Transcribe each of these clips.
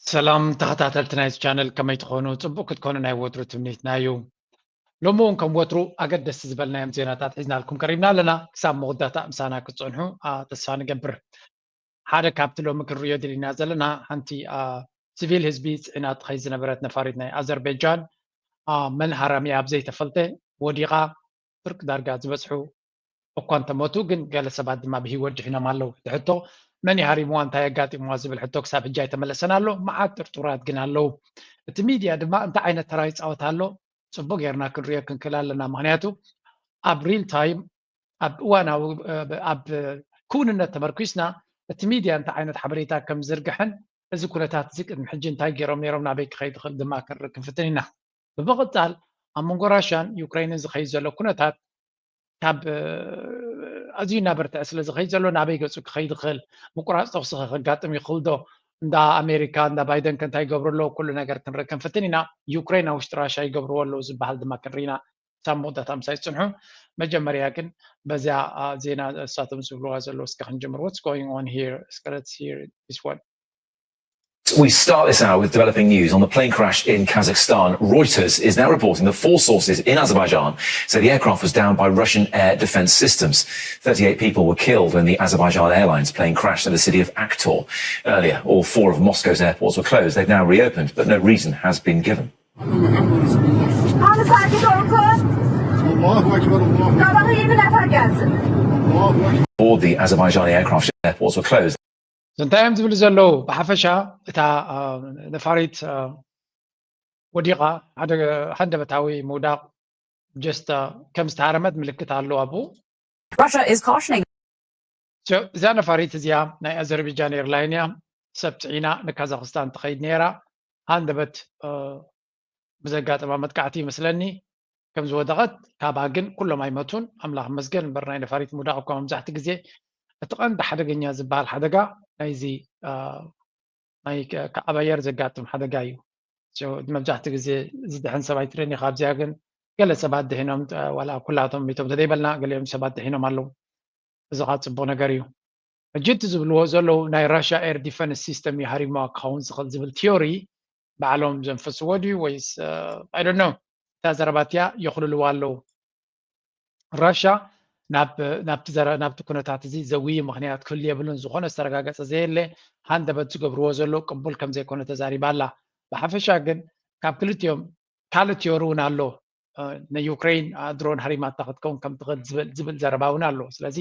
ሰላም ተኸታተልቲ ናይዚ ቻነል፣ ከመይ ትኾኑ? ጽቡቕ ክትኮኑ ናይ ወትሩ ትምኒትና እዩ። ሎሚ እውን ከም ወትሩ ኣገደስቲ ዝበልናዮም ዜናታት ሒዝናልኩም ቀሪብና ኣለና። ክሳብ መወዳእታ ምሳና ክትጸንሑ፣ ኣ፣ ተስፋ ንገብር። ሓደ ካብቲ ሎሚ ክንርእዮ ድሊና ዘለና፣ ሓንቲ፣ ኣ፣ ሲቪል ህዝቢ ጽዒና ትኸይድ ዝነበረት ነፋሪት ናይ ኣዘርቤጃን፣ ኣ፣ መን ሃራሚ ኣብ ዘይተፈልጠ ወዲቓ ፍርቂ ዳርጋ ዝበጽሑ እኳ እንተሞቱ፣ ግን ገለ ሰባት ድማ ብህይወት ድሒኖም ኣለዉ። እቲ ሕቶ፣ መን እዩ ሃሪምዋ፣ እንታይ ኣጋጢምዋ ዝብል ሕቶ ክሳብ ሕጂ ኣይተመለሰን ኣሎ። መዓት ጥርጡራት ግን ኣለዉ። እቲ ሚድያ ድማ እንታይ ዓይነት ተራ ይጻወት ኣሎ፣ ጽቡቕ ጌርና ክንርእዮ ክንክእል ኣለና። ምኽንያቱ፣ ኣብ ሪል ታይም፣ ኣብ እዋናዊ፣ እ፣ ኣብ ክውንነት ተመርኲስና፣ እቲ ሚድያ እንታይ ዓይነት ሓበሬታ ከም ዝዝርግሕን፣ እዚ ኩነታት እዚ ቅድሚ ሕጂ እንታይ ገይሮም ነይሮም፣ ናበይ ክኸይድ ይኽእል ድማ ክንርኢ ክንፍትን ኢና። ብምቕጻል፣ ኣብ መንጎ ራሻን ዩክሬንን ዝኸይድ ዘሎ ኩነታት፣ ካብ፣ እ፣ ኣዝዩ እናበርትዐ ስለ ዝኸይድ ዘሎ፣ ናበይ ገጹ ክኸይድ ይኽእል፣ ምቁራጽ ተኹሲ ከ ከጋጥም ይኽእል ዶ፣ እንዳ ኣሜሪካ፣ እንዳ ባይደን ከ እንታይ ይገብሩ ኣለዉ፣ ኩሉ ነገር ክንርኢ ክንፍትን ኢና። ዩክሬን ኣብ ውሽጢ ራሻ ይገብርዎ ኣለዉ ዝበሃል ድማ ክንርኢ ኢና። ክሳብ መወዳእታ ምሳይ ጽንሑ። መጀመርያ ግን በዚኣ፣ ኣ፣ ዜና እሳቶም ዝብልዋ ዘለዉ እስከ ክንጅምር። What's going on here? እስከ let's hear this one. We start this hour with developing news on the plane crash in Kazakhstan. Reuters is now reporting that four sources in Azerbaijan say the aircraft was downed by Russian air defense systems. Thirty-eight people were killed when the Azerbaijan Airlines plane crashed at the city of Aktor. Earlier, all four of Moscow's airports were closed. They've now reopened, but no reason has been given. Aboard the Azerbaijani aircraft, airports were closed. እንታይ እዮም ዝብሉ ዘለዉ? ብሓፈሻ እታ፣ አ፣ ነፋሪት፣ አ፣ ወዲቓ፣ ሓደ ሃንደበታዊ ምውዳቕ፣ just፣ አ፣ ከም ዝተሃረመት ምልክት ኣሎ ኣብኡ። Russia is cautioning. So፣ እዛ ነፋሪት እዚኣ ናይ ኣዘርቤጃን ኤርላይን እያ። ሰብ ጽዒና ንካዛኽስታን ትኸይድ ነይራ። ሃንደበት፣ አ፣ ብዘጋጠማ መጥቃዕቲ ይመስለኒ ከም ዝወደቐት፣ ካብኣ ግን ኩሎም ኣይመቱን። ኣምላኽ ይመስገን። እምበር ናይ ነፋሪት ምውዳቕ እኳ መብዛሕቲ ግዜ እቲ ቀንዲ ሓደገኛ ዝበሃል ሓደጋ ናይዚ፣ አ፣ ናይ ከ-፣ ካብ ኣየር ዘጋጥም ሓደጋ እዩ። So፣ መብዛሕቲ ግዜ ዝድሕን ሰብ ኣይትርእን ኢኻ። ኣብዚኣ ግን ገለ ሰባት ድሒኖም፣ አ፣ ዋላ ኩላቶም ሚቶም ተደይበልና፣ ገሊኦም ሰባት ድሒኖም ኣለዉ። እዚ ኸዓ ጽቡቕ ነገር እዩ። ሕጂ እቲ ዝብልዎ ዘለዉ ናይ ራሽያ ኤር ዲፈንስ ሲስተም እዩ ሃሪምዋ ክኸውን ዝኽእል ዝብል ቲዮሪ ባዕሎም ዘንፈስዎ ድዩ ወይስ፣ አ፣ I don't know። እታ ዘረባ እቲኣ የኹልልዋ ኣለዉ። ራሽያ ናብ፣ ናብቲ ዘረ-፣ ናብቲ ኩነታት እዚ ዘውዪ ምኽንያት ክህሉ የብሉን። ዝኾነ ዝተረጋገጸ ዘየለ፣ ሃንደበት ዝገብርዎ ዘለዉ ቅቡል ከም ዘይኮነ ተዛሪባ ኣላ። ብሓፈሻ ግን ካብ ክልቲኦም ካልእ ቲዮሪ እውን ኣሎ። እ፣ ንዩክሬን፣ እ፣ ድሮን ሃሪማታ ክትከውን ከም ትኽእል ዝብል፣ ዝብል ዘረባ እውን ኣሎ። ስለዚ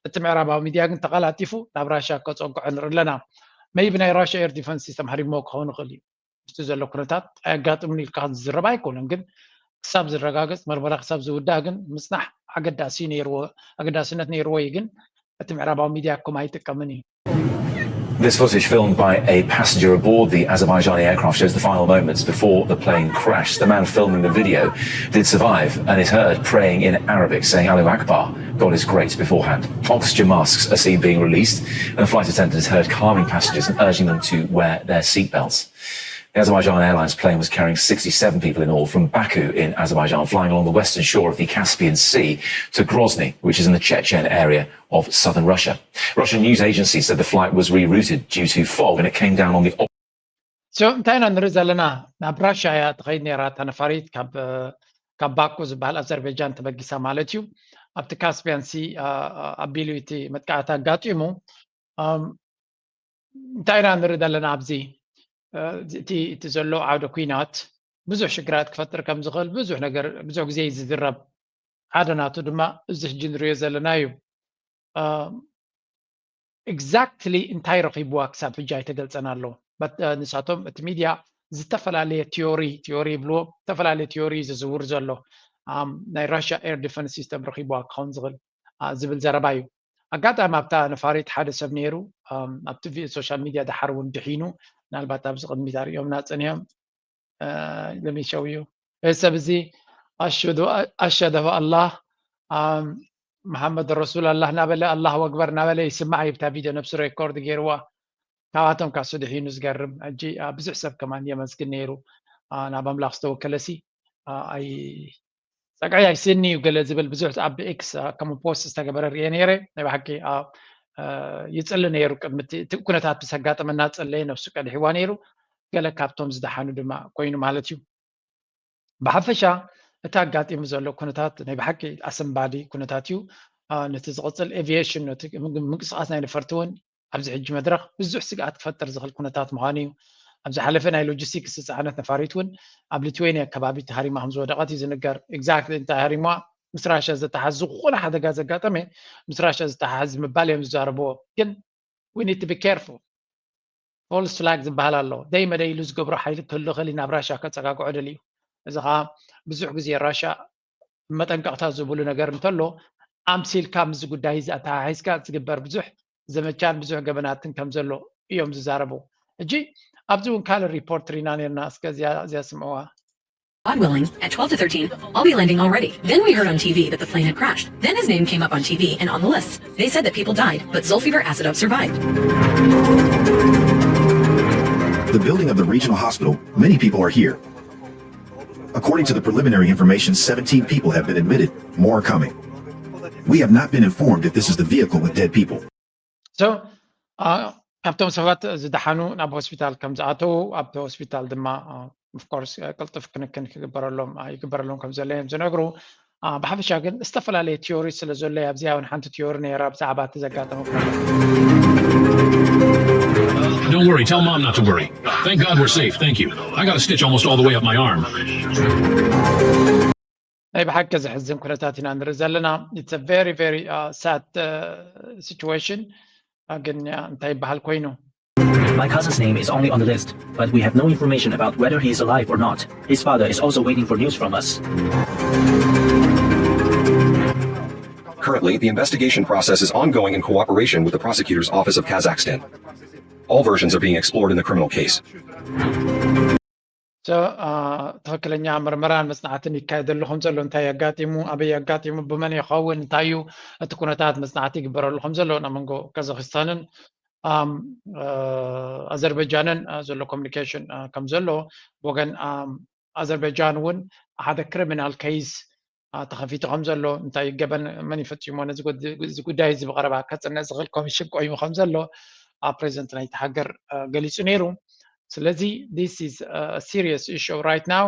እቲ ምዕራባዊ ሚድያ ግን ተቐላጢፉ ናብ ራሽያ ከጸግዖ ንርኢ ኣለና። ሜይቢ ናይ ራሽያ ኤር ዲፈንስ ሲስተም ሃሪምዎ ክኸውን ይኽእል እዩ። ምስቲ ዘሎ ኩነታት ኣየጋጥምን ኢልካ ዝዝረብ ኣይኮነን፣ ግን ክሳብ ዝረጋገጽ፣ መርመራ ክሳብ ዝውዳእ ግን ምጽናሕ ኣገዳሲ ነይርዎ፣ ኣገዳስነት ነይርዎ እዩ። ግን እቲ ምዕራባዊ ሚድያ ከም ኣይጥቀምን እዩ። This footage, filmed by a passenger aboard the Azerbaijani aircraft, shows the final moments before the plane crashed. The man filming the video did survive and is heard praying in Arabic, saying "Allahu Akbar, God is great," beforehand. Oxygen masks are seen being released, and a flight attendant is heard calming passengers and urging them to wear their seatbelts. The Azerbaijan Airlines plane was carrying sixty-seven people in all from Baku in Azerbaijan, flying along the western shore of the Caspian Sea to Grozny, which is in the Chechen area of southern Russia. Russian news agencies said the flight was rerouted due to fog and it came down on the op- So እንታይ ኢና ንርኢ ዘለና? ናብ ራሽያ እያ ትኸይድ ነይራ እታ ነፋሪት፣ ካብ፣ ካብ ባኩ ዝበሃል ኣዘርቤጃን ተበጊሳ ማለት እዩ። ኣብቲ ካስፒያን ሲ፣ አ፣ አ፣ ኣቢሉ እቲ መጥቃዕቲ ኣጋጢሙ። ኣም፣ እንታይ ኢና ንርኢ ዘለና ኣብዚ? እ፣ እቲ፣ እቲ ዘሎ ዓውደ ኲናት ብዙሕ ሽግራት ክፈጥር ከም ዝኽእል ብዙሕ ነገር፣ ብዙሕ ግዜ እዩ ዝዝረብ። ሓደ ናቱ ድማ እዚ ሕጂ ንርእዮ ዘለና እዩ። እ፣ ኤግዛክትሊ እንታይ ረኺብዋ ክሳብ ሕጂ ኣይተገልጸን ኣሎ። በት-፣ እ፣ ንሳቶም እቲ ሚድያ ዝተፈላለየ ቲዮሪ፣ ቲዮሪ ይብልዎ፣ ዝተፈላለየ ቲዮሪ እዩ ዝዝውር ዘሎ። ኣም፣ ናይ ራሽያ ኤር ዲፈንስ ሲስተም ረኺብዋ ክኸውን ዝኽእል፣ አ፣ ዝብል ዘረባ እዩ። ኣጋጣሚ ኣብታ ነፋሪት ሓደ ሰብ ነይሩ፣ ኣም፣ ኣብቲ ቪ-፣ ሶሻል ሚድያ ደሓር እውን ድሒኑ፣ ምናልባት ኣብዚ ቅድሚት ኣርእዮምና ጸኒሖም። እ፣ let me show you። እዚ ሰብ እዚ ኣሽዱ-፣ ኣሽሀዱ ኣላህ፣ ኣም፣ መሓመድ ረሱል ኣላህ እናበለ፣ ኣላሁ ኣክበር እናበለ ይስማዕ እዩ። ብታ ቪድዮ ነብሱ ሬኮርድ ገይርዋ። ካብኣቶም ካሱ ድሒኑ ዝገርም። ሕጂ፣ አ፣ ብዙሕ ሰብ ከማን የመስግን ነይሩ። አ፣ ናብ ኣምላኽ ዝተወከለሲ፣ አ፣ ኣይ-፣ ጸግዒ ኣይስእኒ እዩ ገለ ዝብል ብዙሕ ኣብ ኤክስ፣ አ፣ ከም ፖስት ዝተገበረ ርእየ ነይረ። ናይ ብሓቂ፣ አ፣ አ፣ ይጽሊ ነይሩ። ቅድሚ እቲ፣ እቲ ኩነታት ምስ ኣጋጠመ እናጸለየ ነብሱ ቀዲሕዋ ነይሩ። ገለ ካብቶም ዝደሓኑ ድማ ኮይኑ ማለት እዩ። ብሓፈሻ እቲ ኣጋጢሙ ዘሎ ኩነታት ናይ ብሓቂ ኣሰንባዲ ኩነታት እዩ። ነቲ ዝቕፅል ኤቪዬሽን ነቲ ምንቅስቃስ ናይ ነፈርቲ እውን ኣብዚ ሕጂ መድረኽ ብዙሕ ስግኣት ክፈጥር ዝኽእል ኩነታት ምዃኑ እዩ። ኣብ ዝሓለፈ ናይ ሎጂስቲክስ ዝፀዓነት ነፋሪት እውን ኣብ ሊትዌኒያ ከባቢ ተሃሪማ ከም ዝወደቐት እዩ ዝንገር። ኤግዛክትሊ እንታይ ሃሪማ ምስ ራሽያ ዝተሓዝ ዝኾነ ሓደጋ ዘጋጠመ ምስ ራሽያ ዝተሓዝ ምባል እዮም ዝዛረብዎ። ግን we need to be careful። ፎልስ ፍላግ ዝበሃል ኣሎ። ደይ መደይ ኢሉ ዝገብሮ ሓይሊ ክህሉ ይኽእል እዩ ናብ ራሽያ ከፀጋግዖ ደልዩ። እዚ ከዓ ብዙሕ ግዜ ራሽያ መጠንቀቕታ ዝብሉ ነገር እንተሎ ኣምሲልካ ምስ ጉዳይ እዚ ኣተሓሒዝካ ዝግበር ብዙሕ ዘመቻን ብዙሕ ገበናትን ከም ዘሎ እዮም ዝዛረቡ። ሕጂ ኣብዚ እውን ካልእ ሪፖርት ሪና ነርና። እስከ እዚኣ እዚኣ ስምዕዋ። God willing, at twelve to thirteen, I'll be landing already. Then we heard on T V that the plane had crashed. Then his name came up on T V and on the list. They said that people died, but sulfuric acid survived. The building of the regional hospital, many people are here. According to the preliminary information, seventeen people have been admitted, more are coming. We have not been informed if this is the vehicle with dead people. So, uh, ካብቶም ሰባት ዝደሓኑ ናብ ሆስፒታል ከም ዝኣተዉ ኣብቲ ሆስፒታል ድማ ኦፍኮርስ ቅልጡፍ ክንክን ክግበረሎም ይግበረሎም ከም ዘሎ እዮም ዝነግሩ። ብሓፈሻ ግን ዝተፈላለየ ቲዮሪ ስለ ዘሎ ኣብዚኣ እውን ሓንቲ ቲዮሪ ነይራ ብዛዕባ እቲ ዘጋጠመ ኩነታት። Don't worry, tell mom not to worry. Thank God we're safe, thank you. I got a stitch almost all the way up my arm. ናይ ብሓቂ ዘሕዝን ኩነታት ኢና ንርኢ ዘለና። It's a very very sad situation። ግን እንታይ ይበሃል ኮይኑ My cousin's name is only on the list, but we have no information about whether he is alive or not. His father is also waiting for news from us. Currently, the investigation process is ongoing in cooperation with the prosecutor's office of Kazakhstan. All versions are being explored in the criminal case. ትኽክለኛ ምርመራን መፅናዕትን ይካየደሉ ከም ዘሎ እንታይ ኣጋጢሙ ኣበይ ኣጋጢሙ ብመን ይኸውን እንታይ እዩ እቲ ኩነታት መፅናዕቲ ይግበረሉ ከም ዘሎ ናብ መንጎ ካዛክስታንን ኣዘርበጃንን ዘሎ ኮሚኒኬሽን ከም ዘሎ ወገን ኣዘርበጃን እውን ሓደ ክሪሚናል ኬይስ ተኸፊቱ ከም ዘሎ እንታይ ገበን መን ይፈፂሞ ነዚ ጉዳይ እዚ ብቐረባ ከፅንዕ ዝኽእል ኮሚሽን ቆይሙ ከም ዘሎ ፕሬዚደንት ናይቲ ሃገር ገሊፁ ነይሩ። ስለዚ this is serious issue right now።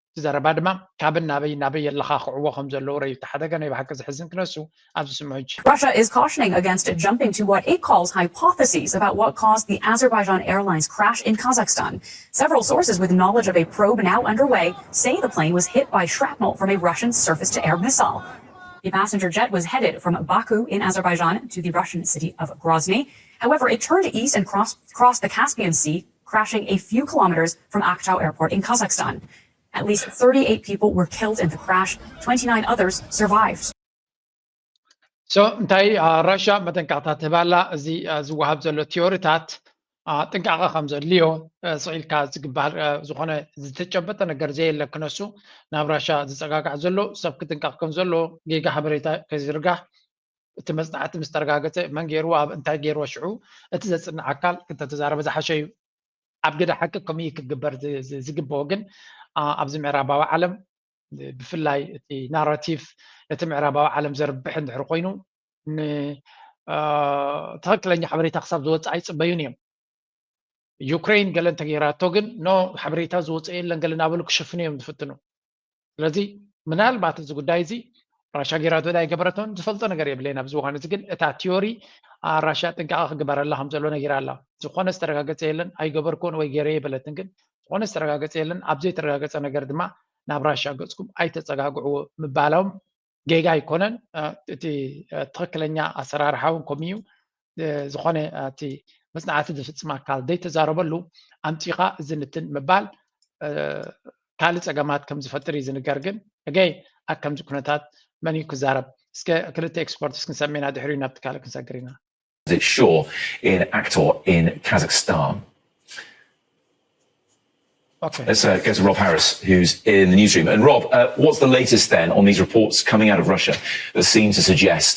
እቲ ዘረባ ድማ ካብን ናበይ ናበይ የለኻኽዕዎ ከም ዘለዉ ረዩ እቲ ሓደጋ ናይ ብሓቂ ዘሕዝን ክነሱ ኣብዚ ስምዑ ሕጂ። Russia is cautioning against jumping to what it calls hypotheses about what caused the Azerbaijan Airlines crash in Kazakhstan. Several sources with knowledge of a probe now underway say the plane was hit by shrapnel from a Russian surface-to-air missile. The passenger jet was headed from Baku in Azerbaijan to the Russian city of Grozny. However, it turned east and crossed, crossed the Caspian Sea, crashing a few kilometers from Aktau Airport in Kazakhstan. At least thirty-eight people were killed in the crash, twenty-nine others survived. So እንታይ ራሽያ መጠንቀቕታ ትህባላ እዚ ዝወሃብ ዘሎ ቲዮሪታት ጥንቃቐ ከም ዘድልዮ ስቕ ኢልካ ዝግበሃል ዝኾነ ዝተጨበጠ ነገር ዘየለ ክነሱ ናብ ራሽያ ዝፀጋጋዕ ዘሎ ሰብ ክጥንቀቕ ከም ዘሎ ጌጋ ሓበሬታ ከይዝርጋሕ እቲ መፅናዕቲ ምስ ተረጋገፀ መን ገይርዎ ኣብ እንታይ ገይርዎ ሽዑ እቲ ዘፅንዕ ኣካል እንተተዛረበ ዝሓሸ እዩ። ኣብ ገደ ሓቂ ከምኡ ክግበር ዝግብኦ ግን ኣብዚ ምዕራባዊ ዓለም ብፍላይ እቲ ናራቲቭ ነቲ ምዕራባዊ ዓለም ዘርብሕ እንድሕር ኮይኑ ትኽክለኛ ሓበሬታ ክሳብ ዝወፅእ ኣይፅበዩን እዮም። ዩክሬን ገለ እንተገይራቶ ግን ኖ ሓበሬታ ዝወፅእ የለን ገለ እናበሉ ክሽፍኑ እዮም ዝፍትኑ። ስለዚ ምናልባት እዚ ጉዳይ እዚ ራሻ ገይራቶ ዳ ኣይገበረቶን ዝፈልጦ ነገር የብለይን። ኣብዚ እዋን እዚ ግን እታ ቲዮሪ ራሻ ጥንቃቐ ክግበረላ ከም ዘሎ ነጊራ ኣላ። ዝኾነ ዝተረጋገፀ የለን ኣይገበርኩን ወይ ገይረ የበለትን ግን ዝኾነ ዝተረጋገፀ የለን። ኣብ ዘይተረጋገፀ ነገር ድማ ናብ ራሻ ገፅኩም ኣይተፀጋግዕዎ ምባሎም ጌጋ ኣይኮነን። እቲ ትኽክለኛ ኣሰራርሓ እውን ከምኡ እዩ። ዝኾነ እቲ መፅናዕቲ ዝፍፅም ኣካል ዘይተዛረበሉ ኣምፂኻ እዚ ንትን ምባል ካልእ ፀገማት ከም ዝፈጥር እዩ ዝንገር። ግን እገይ ኣብ ከምዚ ኩነታት መን እዩ ክዛረብ? እስከ ክልተ ኤክስፐርትስ ክንሰምዕ ኢና፣ ድሕሪኡ ናብቲ ካልእ ክንሰግር ኢና። It's Shore in Aktor in Kazakhstan. Okay. Let's uh, go to Rob Harris, who's in the newsroom. And Rob, uh, what's the latest then on these reports coming out of Russia that seem to suggest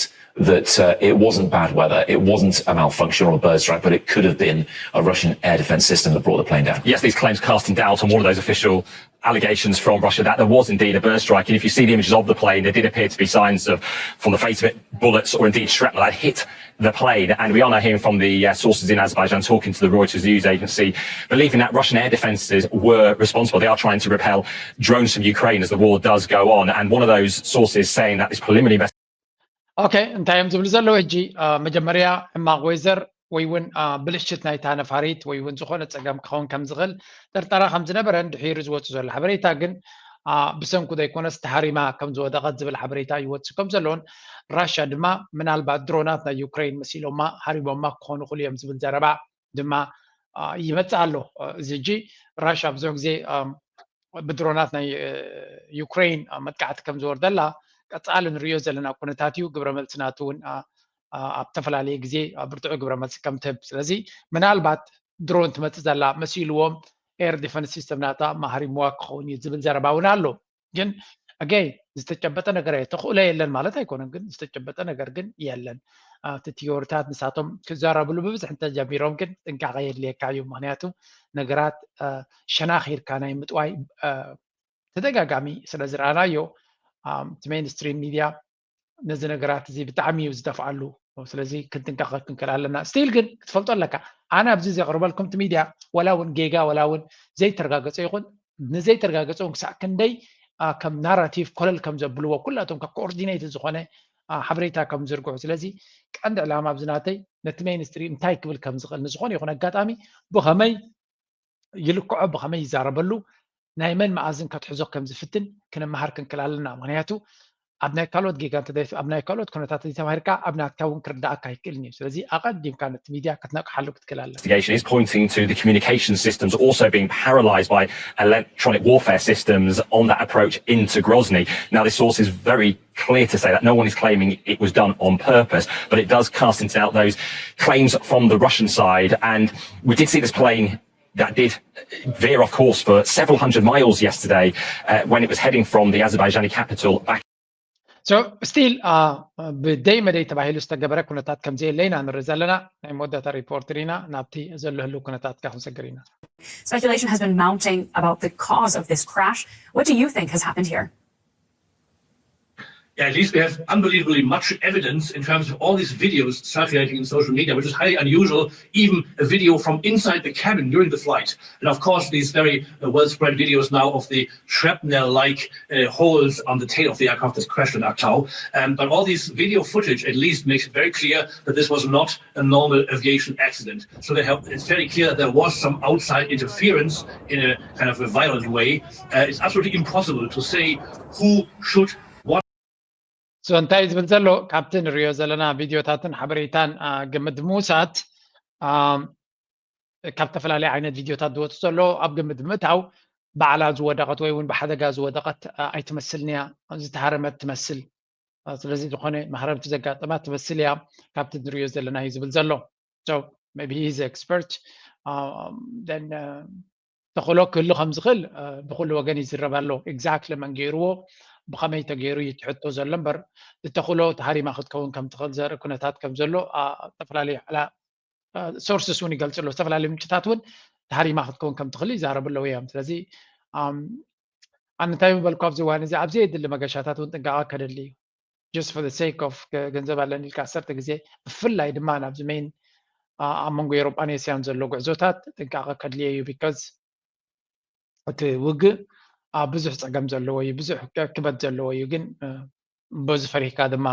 that uh, it wasn't bad weather, it wasn't a malfunction or a bird strike, but it could have been a Russian air defense system that brought the plane down? Yes, these claims casting doubt on one of those official allegations from Russia that there was indeed a bird strike. And if you see the images of the plane, there did appear to be signs of, from the face of it, bullets or indeed shrapnel had hit the plane. And we are now hearing from the uh, sources in Azerbaijan, talking to the Reuters news agency, believing that Russian air defences were responsible. They are trying to repel drones from Ukraine as the war does go on. And one of those sources saying that this preliminary investigation ኦኬ፣ እንታይ እዮም ዝብሉ ዘለዉ ሕጂ? መጀመርያ ሕማቕ ወይዘር ወይ እውን ብልሽት ናይታ ነፋሪት ወይ እውን ዝኾነ ፀገም ክኸውን ከም ዝኽእል ጥርጠራ ከም ዝነበረን ድሒሩ ዝወፁ ዘሎ ሓበሬታ ግን ብሰንኩ ዘይኮነስ ተሃሪማ ከም ዝወደቐት ዝብል ሓበሬታ ይወፅእ ከም ዘለውን ራሽያ ድማ ምናልባት ድሮናት ናይ ዩክሬን መሲሎማ ሃሪሞማ ክኾኑ ይኽእሉ እዮም ዝብል ዘረባ ድማ ይመፅእ ኣሎ። እዚ ሕጂ ራሽያ ብዙሕ ግዜ ብድሮናት ናይ ዩክሬን መጥቃዕቲ ከም ዝወርደላ ቀፃሊ ንሪኦ ዘለና ኩነታት እዩ። ግብረ መልሲ ናቱ እውን ኣብ ዝተፈላለየ ግዜ ብርቱዕ ግብረ መልሲ ከም ትህብ፣ ስለዚ ምናልባት ድሮን ትመፅእ ዘላ መሲልዎም ኤር ዲፈንስ ሲስተም ናታ ማሃሪምዋ ክኸውን እዩ ዝብል ዘረባ እውን ኣሎ። ግን ኣገይ ዝተጨበጠ ነገር እየ ተኽእሎ የለን ማለት ኣይኮነን፣ ግን ዝተጨበጠ ነገር ግን የለን። እቲ ቲዮሪታት ንሳቶም ክዛረብሉ ብብዝሕ እንተጀሚሮም ግን ጥንቃቐ የድልየካ እዩ። ምክንያቱ ነገራት ሸናኺርካ ናይ ምጥዋይ ተደጋጋሚ ስለ ዝረኣናዮ እቲ ሜንስትሪም ሚድያ ነዚ ነገራት እዚ ብጣዕሚ እዩ ዝደፍኣሉ። ስለዚ ክንጥንቀቐ ክንክእል ኣለና። ስቲል ግን ክትፈልጦ ኣለካ ኣነ ኣብዚ ዘቕርበልኩም እቲ ሚድያ ወላ እውን ጌጋ ወላ እውን ዘይተረጋገፀ ይኹን ንዘይተረጋገፀ እውን ክሳዕ ክንደይ ከም ናራቲቭ ኮለል ከም ዘብልዎ ኩላቶም ኮኦርዲኔት ዝኾነ ሓበሬታ ከም ዝርግሑ። ስለዚ ቀንዲ ዕላማ ኣብዚ ናተይ ነቲ ሜንስትሪም እንታይ ክብል ከም ዝኽእል ንዝኾነ ይኹን ኣጋጣሚ ብኸመይ ይልክዖ ብኸመይ ይዛረበሉ ናይ መን መኣዝን ከትሕዞ ከም ዝፍትን ክንመሃር ክንክል ኣለና። ምክንያቱ ኣብ ናይ ካልኦት ጌጋ እንተዘይ ኣብ ናይ ካልኦት ኩነታት እንተተማሂርካ ኣብ ናትካ እውን ክርዳእካ ኣይክእልን እዩ። ስለዚ ኣቐዲምካ ነቲ ሚድያ ክትነቅሓሉ ክትክል ኣለካ። Investigation is pointing to the communication systems also being paralysed by electronic warfare systems on that approach into Grozny. Now, this source is very clear to say that no one is claiming it was done on purpose, but it does cast into doubt those claims from the Russian side. And we did see this plane that did veer off course for several hundred miles yesterday uh, when it was heading from the Azerbaijani capital back. So still ብደይ መደይ ተባሂሉ ዝተገበረ ኩነታት ከም ዘየለ ኢና ንርኢ ዘለና። ናይ መወዳእታ ሪፖርተር ኢና። ናብቲ ዘሎ ህልው ኩነታት ካ ክንሰግር ኢና። Speculation has been mounting about the cause of this crash. What do you think has happened here? Yeah, at least we have unbelievably much evidence in terms of all these videos circulating in social media, which is highly unusual, even a video from inside the cabin during the flight. And of course, these very uh, well spread videos now of the shrapnel like uh, holes on the tail of the aircraft that crashed in Aktau. Um, but all these video footage at least makes it very clear that this was not a normal aviation accident. So they have, it's very clear that there was some outside interference in a kind of a violent way. Uh, it's absolutely impossible to say who should so እንታይ ዝብል ዘሎ ካብቲ ንሪኦ ዘለና ቪድዮታትን ሓበሬታን ግምት ምውሳድ ካብ ዝተፈላለዩ ዓይነት ቪድዮታት ዝወፁ ዘሎ ኣብ ግምት ምእታው ባዕላ ዝወደቐት ወይ እውን ብሓደጋ ዝወደቐት ኣይትመስልን እያ፣ ዝተሃረመት ትመስል። ስለዚ ዝኾነ ማህረምቲ ዘጋጠማ ትመስል እያ ካብቲ ንሪኦ ዘለና እዩ ዝብል ዘሎ። So maybe he's expert. Then ተኽእሎ ክህሉ ከም ዝኽእል ብኩሉ ወገን ይዝረብ ኣሎ። ኤግዛክትሊ መን ገይርዎ ብኸመይ ተገይሩ እዩ ትሕቶ ዘሎ እምበር ዝተኽእሎ ተሃሪማ ክትከውን ከም ትኽእል ዘርኢ ኩነታት ከም ዘሎ ዝተፈላለዩ ሶርስስ እውን ይገልፁ ኣለዉ። ዝተፈላለዩ ምንጭታት እውን ተሃሪማ ክትከውን ከም ትኽእል ይዛረቡ ኣለዉ እዮም። ስለዚ ኣነ እንታይ ምበልኩ ኣብዚ እዋን እዚ ኣብ ዘየድሊ መገሻታት እውን ጥንቃቐ ከደሊ እዩ። Just for the sake of ገንዘብ ኣለኒ ኢልካ ዓሰርተ ግዜ ብፍላይ ድማ ናብዚ ሜን ኣብ መንጎ ኤሮጳን ኤስያን ዘሎ ጉዕዞታት ጥንቃቐ ከድልዮ እዩ። ቢካዝ እቲ ውግእ ብዙሕ ፀገም ዘለዎ እዩ፣ ብዙሕ ክበት ዘለዎ እዩ። ግን በዚ ፈሪህካ ድማ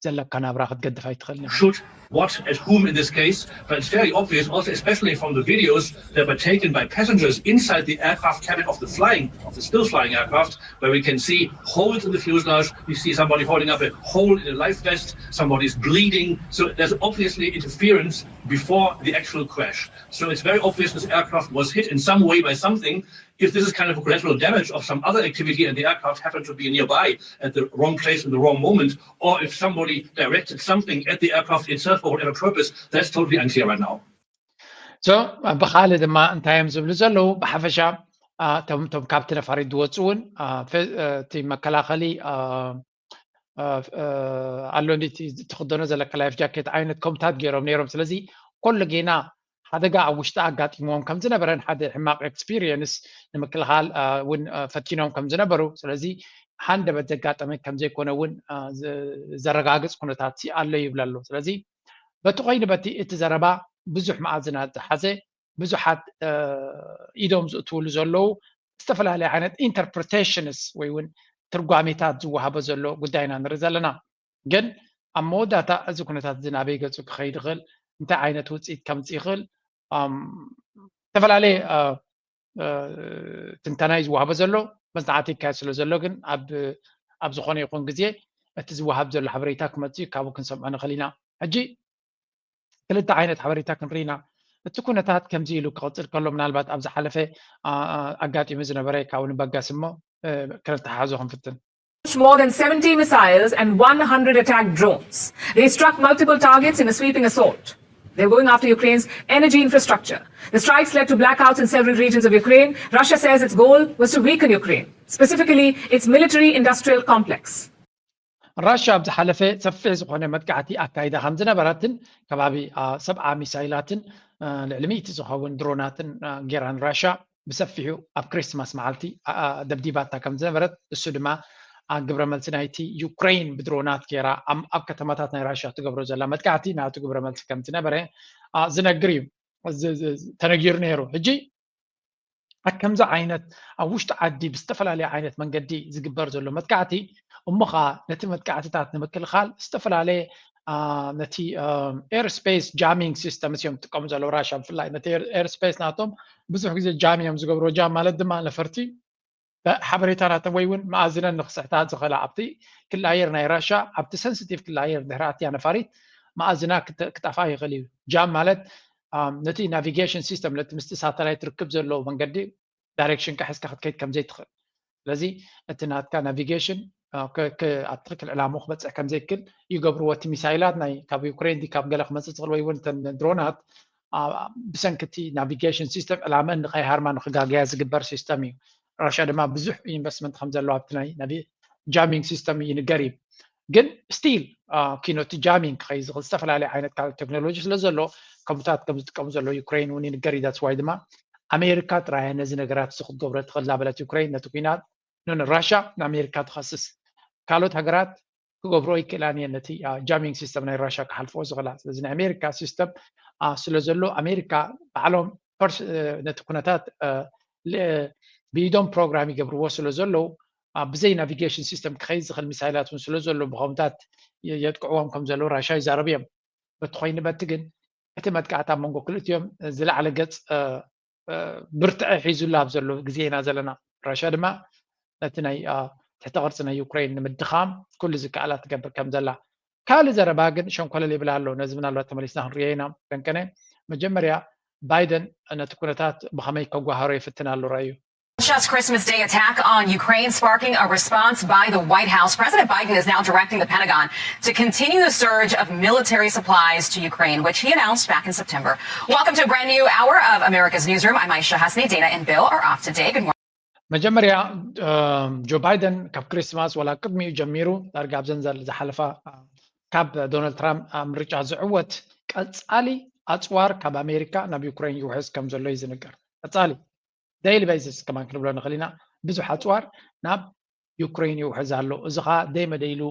ዘለካ ናብራ ክትገድፍ ኣይትኽእልን። Shoot what at whom in this case, but it's very obvious also, especially from the videos that were taken by passengers inside the aircraft cabin of the flying, of the still flying aircraft, where we can see holes in the fuselage, we see somebody holding up a hole in a life vest, somebody's bleeding, so there's obviously interference before the actual crash. So it's very obvious this aircraft was hit in some way by something. If this is kind of a collateral damage of some other activity and the aircraft happened to be nearby at the wrong place in the wrong moment, or if somebody directed something at the aircraft itself for whatever purpose, that's totally unclear right now. So ብኻልእ ድማ እንታይ እዮም ዝብሉ ዘለዉ? ብሓፈሻ እቶም ካብቲ ነፋሪት ዝወፁ እውን እቲ መከላኸሊ ኣሎ እንዲ ትኽደኖ ዘለካ ላይፍ ጃኬት ዓይነት ከምታት ገይሮም ነይሮም። ስለዚ ኮሎ ጌና ሓደጋ ኣብ ውሽጢ ኣጋጢምዎም ከም ዝነበረን ሓደ ሕማቕ ኤክስፒሪየንስ ንምክልኻል እውን ፈቲኖም ከም ዝነበሩ፣ ስለዚ ሃንደበት ዘጋጠመ ከም ዘይኮነ እውን ዘረጋግፅ ኩነታት ኣሎ ይብል ኣሎ። ስለዚ በቲ ኮይኑ በቲ እቲ ዘረባ ብዙሕ መኣዝናት ዝሓዘ ብዙሓት ኢዶም ዝእትውሉ ዘለዉ ዝተፈላለየ ዓይነት ኢንተርፕሪቴሽንስ ወይ እውን ትርጓሜታት ዝወሃቦ ዘሎ ጉዳይና ንርኢ ዘለና። ግን ኣብ መወዳእታ እዚ ኩነታት እዚ ናበይ ገፁ ክኸይድ ይኽእል፣ እንታይ ዓይነት ውፅኢት ከምፅእ ይኽእል ዝተፈላለየ ትንተናይ ዝወሃቦ ዘሎ። መፅናዕቲ ይካየድ ስለ ዘሎ ግን ኣብ ዝኾነ ይኹን ግዜ እቲ ዝወሃብ ዘሎ ሓበሬታ ክመፅእ እዩ፣ ካብኡ ክንሰምዖ ንኽእል ኢና። ሕጂ ክልተ ዓይነት ሓበሬታ ክንርኢ ኢና። እቲ ኩነታት ከምዚ ኢሉ ክቕፅል ከሎ ምናልባት ኣብ ዝሓለፈ ኣጋጢሙ ዝነበረ ካብኡ ንበገስ እሞ ክነተሓሕዞ ክንፍትን። More than seventy missiles and one hundred attack drones. They struck multiple targets in a sweeping assault. They're going after Ukraine's energy infrastructure. The strikes led to blackouts in several regions of Ukraine. Russia says its goal was to weaken Ukraine, specifically its military industrial complex. ራሽያ ኣብ ዝሓለፈ ሰፊሕ ዝኾነ መጥቃዕቲ ኣካይዳ ከም ዝነበረትን ከባቢ ሰብዓ ሚሳይላትን ልዕሊ ሚእቲ ዝኸውን ድሮናትን ጌራን ራሽያ ብሰፊሑ ኣብ ክሪስማስ መዓልቲ ደብዲባታ ከም ዝነበረት፣ እሱ ድማ ግብረ መልሲ ናይቲ ዩክሬን ብድሮናት ጌራ ኣብ ከተማታት ናይ ራሽያ ትገብሮ ዘላ መጥቃዕቲ ናቱ ግብረ መልሲ ከም ዝነበረ ዝነግር እዩ ተነጊሩ ነይሩ። ሕጂ ከምዚ ዓይነት ኣብ ውሽጢ ዓዲ ብዝተፈላለየ ዓይነት መንገዲ ዝግበር ዘሎ መጥቃዕቲ እሞ ኸዓ ነቲ መጥቃዕትታት ንምክልኻል ዝተፈላለየ ነቲ ኤርስፔስ ጃሚንግ ሲስተም እዮም ዝጥቀሙ ዘለዉ ራሽያ። ብፍላይ ነቲ ኤርስፔስ ናቶም ብዙሕ ግዜ ጃም እዮም ዝገብርዎ። ጃም ማለት ድማ ነፈርቲ ሓበሬታናተን ወይ እውን መኣዝነን ንክስሕታ ዝኽእላ ኣብቲ ክሊ ኣየር ናይ ራሽያ ኣብቲ ሰንስቲቭ ክሊ ኣየር ድሕሪ ኣትያ ነፋሪት መኣዝና ክጠፍኣ ይኽእል እዩ። ጃም ማለት ነቲ ናቪጌሽን ሲስተም ነቲ ምስቲ ሳተላይት ርክብ ዘለዎ መንገዲ ዳይሬክሽን ሒዝካ ክትከይድ ከምዘይትኽእል፣ ስለዚ እቲ ናትካ ናቪጌሽን ኣብ ትክክል ዕላምኡ ክበፅሕ ከምዘይክል ይገብርዎ። እቲ ሚሳይላት ናይ ካብ ዩክሬን ዲ ካብ ገለ ክመፅእ ዝኽእል ወይ እውን እተን ድሮናት ብሰንኪ እቲ ናቪጌሽን ሲስተም ዕላመን ንኸይሃርማ ንክጋገያ ዝግበር ሲስተም እዩ። ራሽያ ድማ ብዙሕ ኢንቨስትመንት ከም ዘለዎ ኣብቲ ናይ ጃሚንግ ሲስተም ይንገር እዩ። ግን ስቲል ኪኖ እቲ ጃሚንግ ክኸይድ ዝኽእል ዝተፈላለየ ዓይነት ካልእ ቴክኖሎጂ ስለ ዘሎ ከምኡታት ከም ዝጥቀሙ ዘሎ ዩክሬን እውን ይንገር እዩ። ዳትስ ዋይ ድማ ኣሜሪካ ጥራይ ነዚ ነገራት እዚ ክትገብሮ ትኽእል እናበለት ዩክሬን ነቲ ኩናት ኖ ራሽያ ንኣሜሪካ ትኸስስ። ካልኦት ሃገራት ክገብሮ ይክእላን እየን ነቲ ጃሚንግ ሲስተም ናይ ራሽያ ክሓልፍዎ ዝኽእላ። ስለዚ ናይ ኣሜሪካ ሲስተም ስለ ዘሎ ኣሜሪካ ባዕሎም ነቲ ኩነታት ብኢዶም ፕሮግራም ይገብርዎ ስለ ዘለዉ ብዘይ ናቪጌሽን ሲስተም ክኸይድ ዝኽእል ሚሳይላት እውን ስለ ዘሎ ብኸምታት የጥቅዕዎም ከም ዘለዉ ራሻ ይዛረቡ እዮም። በቲ ኮይኑ በቲ ግን እቲ መጥቃዕቲ ኣብ መንጎ ክልቲኦም ዝለዓለ ገጽ ብርትዐ ሒዙላ ኣብ ዘሎ ግዜ ኢና ዘለና። ራሻ ድማ ነቲ ናይ ትሕተ ቅርጺ ናይ ዩክሬን ንምድኻም ኩሉ ዝከኣላ ትገብር ከም ዘላ ካልእ ዘረባ ግን ሸንኮለል ይብል ኣሎ። ነዚ ምናልባት ተመሊስና ክንሪኦ ኢና። ደንቀነ መጀመርያ ባይደን ነቲ ኩነታት ብኸመይ ከጓሃሮ ይፍትን ኣሎ ረኣዩ። Russia's Christmas Day attack on Ukraine sparking a response by the White House. President Biden is now directing the Pentagon to continue the surge of military supplies to Ukraine, which he announced back in September. Welcome to a brand new hour of America's Newsroom. I'm Aisha Hasni. Dana and Bill are off today. Good morning. መጀመርያ ጆ ባይደን ካብ ክሪስማስ ወላ ቅድሚኡ ጀሚሩ ዳርጋ ኣብዘን ዝሓለፋ ካብ ዶናልድ ትራምፕ ምርጫ ዝዕወት ቀፃሊ ኣፅዋር ካብ ኣሜሪካ ናብ ዩክሬን ይውሕዝ ከም ዘሎ እዩ ዝንገር። ቀፃሊ ዴይሊ ቤዝስ ከማን ክንብሎ ንኽእል ኢና። ብዙሕ ኣፅዋር ናብ ዩክሬን ይውሕዝ ኣሎ። እዚ ኸዓ ደይመደ ኢሉ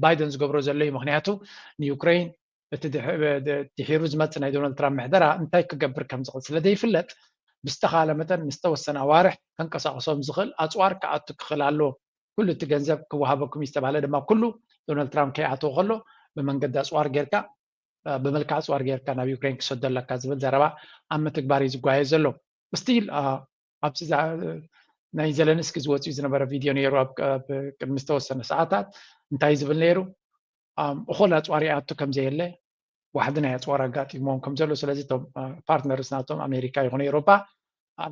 ባይደን ዝገብሮ ዘሎ እዩ። ምክንያቱ ንዩክሬን እቲ ድሒሩ ዝመፅእ ናይ ዶናልድ ትራምፕ ምሕደራ እንታይ ክገብር ከም ዝኽእል ስለ ዘይፍለጥ ብዝተኻለ መጠን ንዝተወሰነ ኣዋርሕ ከንቀሳቕሶም ዝኽእል ኣፅዋር ክኣቱ ክኽእል ኣለዎ። ኩሉ እቲ ገንዘብ ክወሃበኩም እዩ ዝተባህለ ድማ ኩሉ ዶናልድ ትራምፕ ከይኣተወ ከሎ ብመንገዲ ኣፅዋር ጌርካ ብመልክዕ ኣፅዋር ጌርካ ናብ ዩክሬን ክሰዶ ኣለካ ዝብል ዘረባ ኣብ ምትግባር እዩ ዝጓየ ዘሎ። ስቲል ኣብዚ ናይ ዘለንስኪ ዝወፅኡ ዝነበረ ቪድዮ ነይሩ ኣብ ቅድሚ ዝተወሰነ ሰዓታት እንታይ ዝብል ነይሩ እኹል ኣፅዋር ይኣቱ ከም ዘየለ ዋሕዲ ናይ ኣፅዋር ኣጋጢሞም ከም ዘሎ ስለዚ እቶም ፓርትነርስ ናቶም ኣሜሪካ ይኹን ኤሮፓ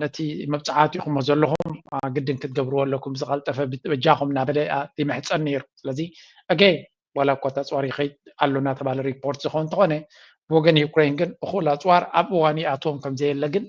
ነቲ መብፅዓት ኢኹሞ ዘለኹም ግድን ክትገብርዎ ኣለኩም ዝቀልጠፈ በጃኹም እናበለ ይምሕፀን ነይሩ። ስለዚ ኣገ ዋላ እኳ ኣፅዋር ይኸይድ ኣሎ እናተባለ ሪፖርት ዝኾን እንተኾነ ብወገን ዩክሬን ግን እኹል ኣፅዋር ኣብ እዋን ይኣትዎም ከም ዘየለ ግን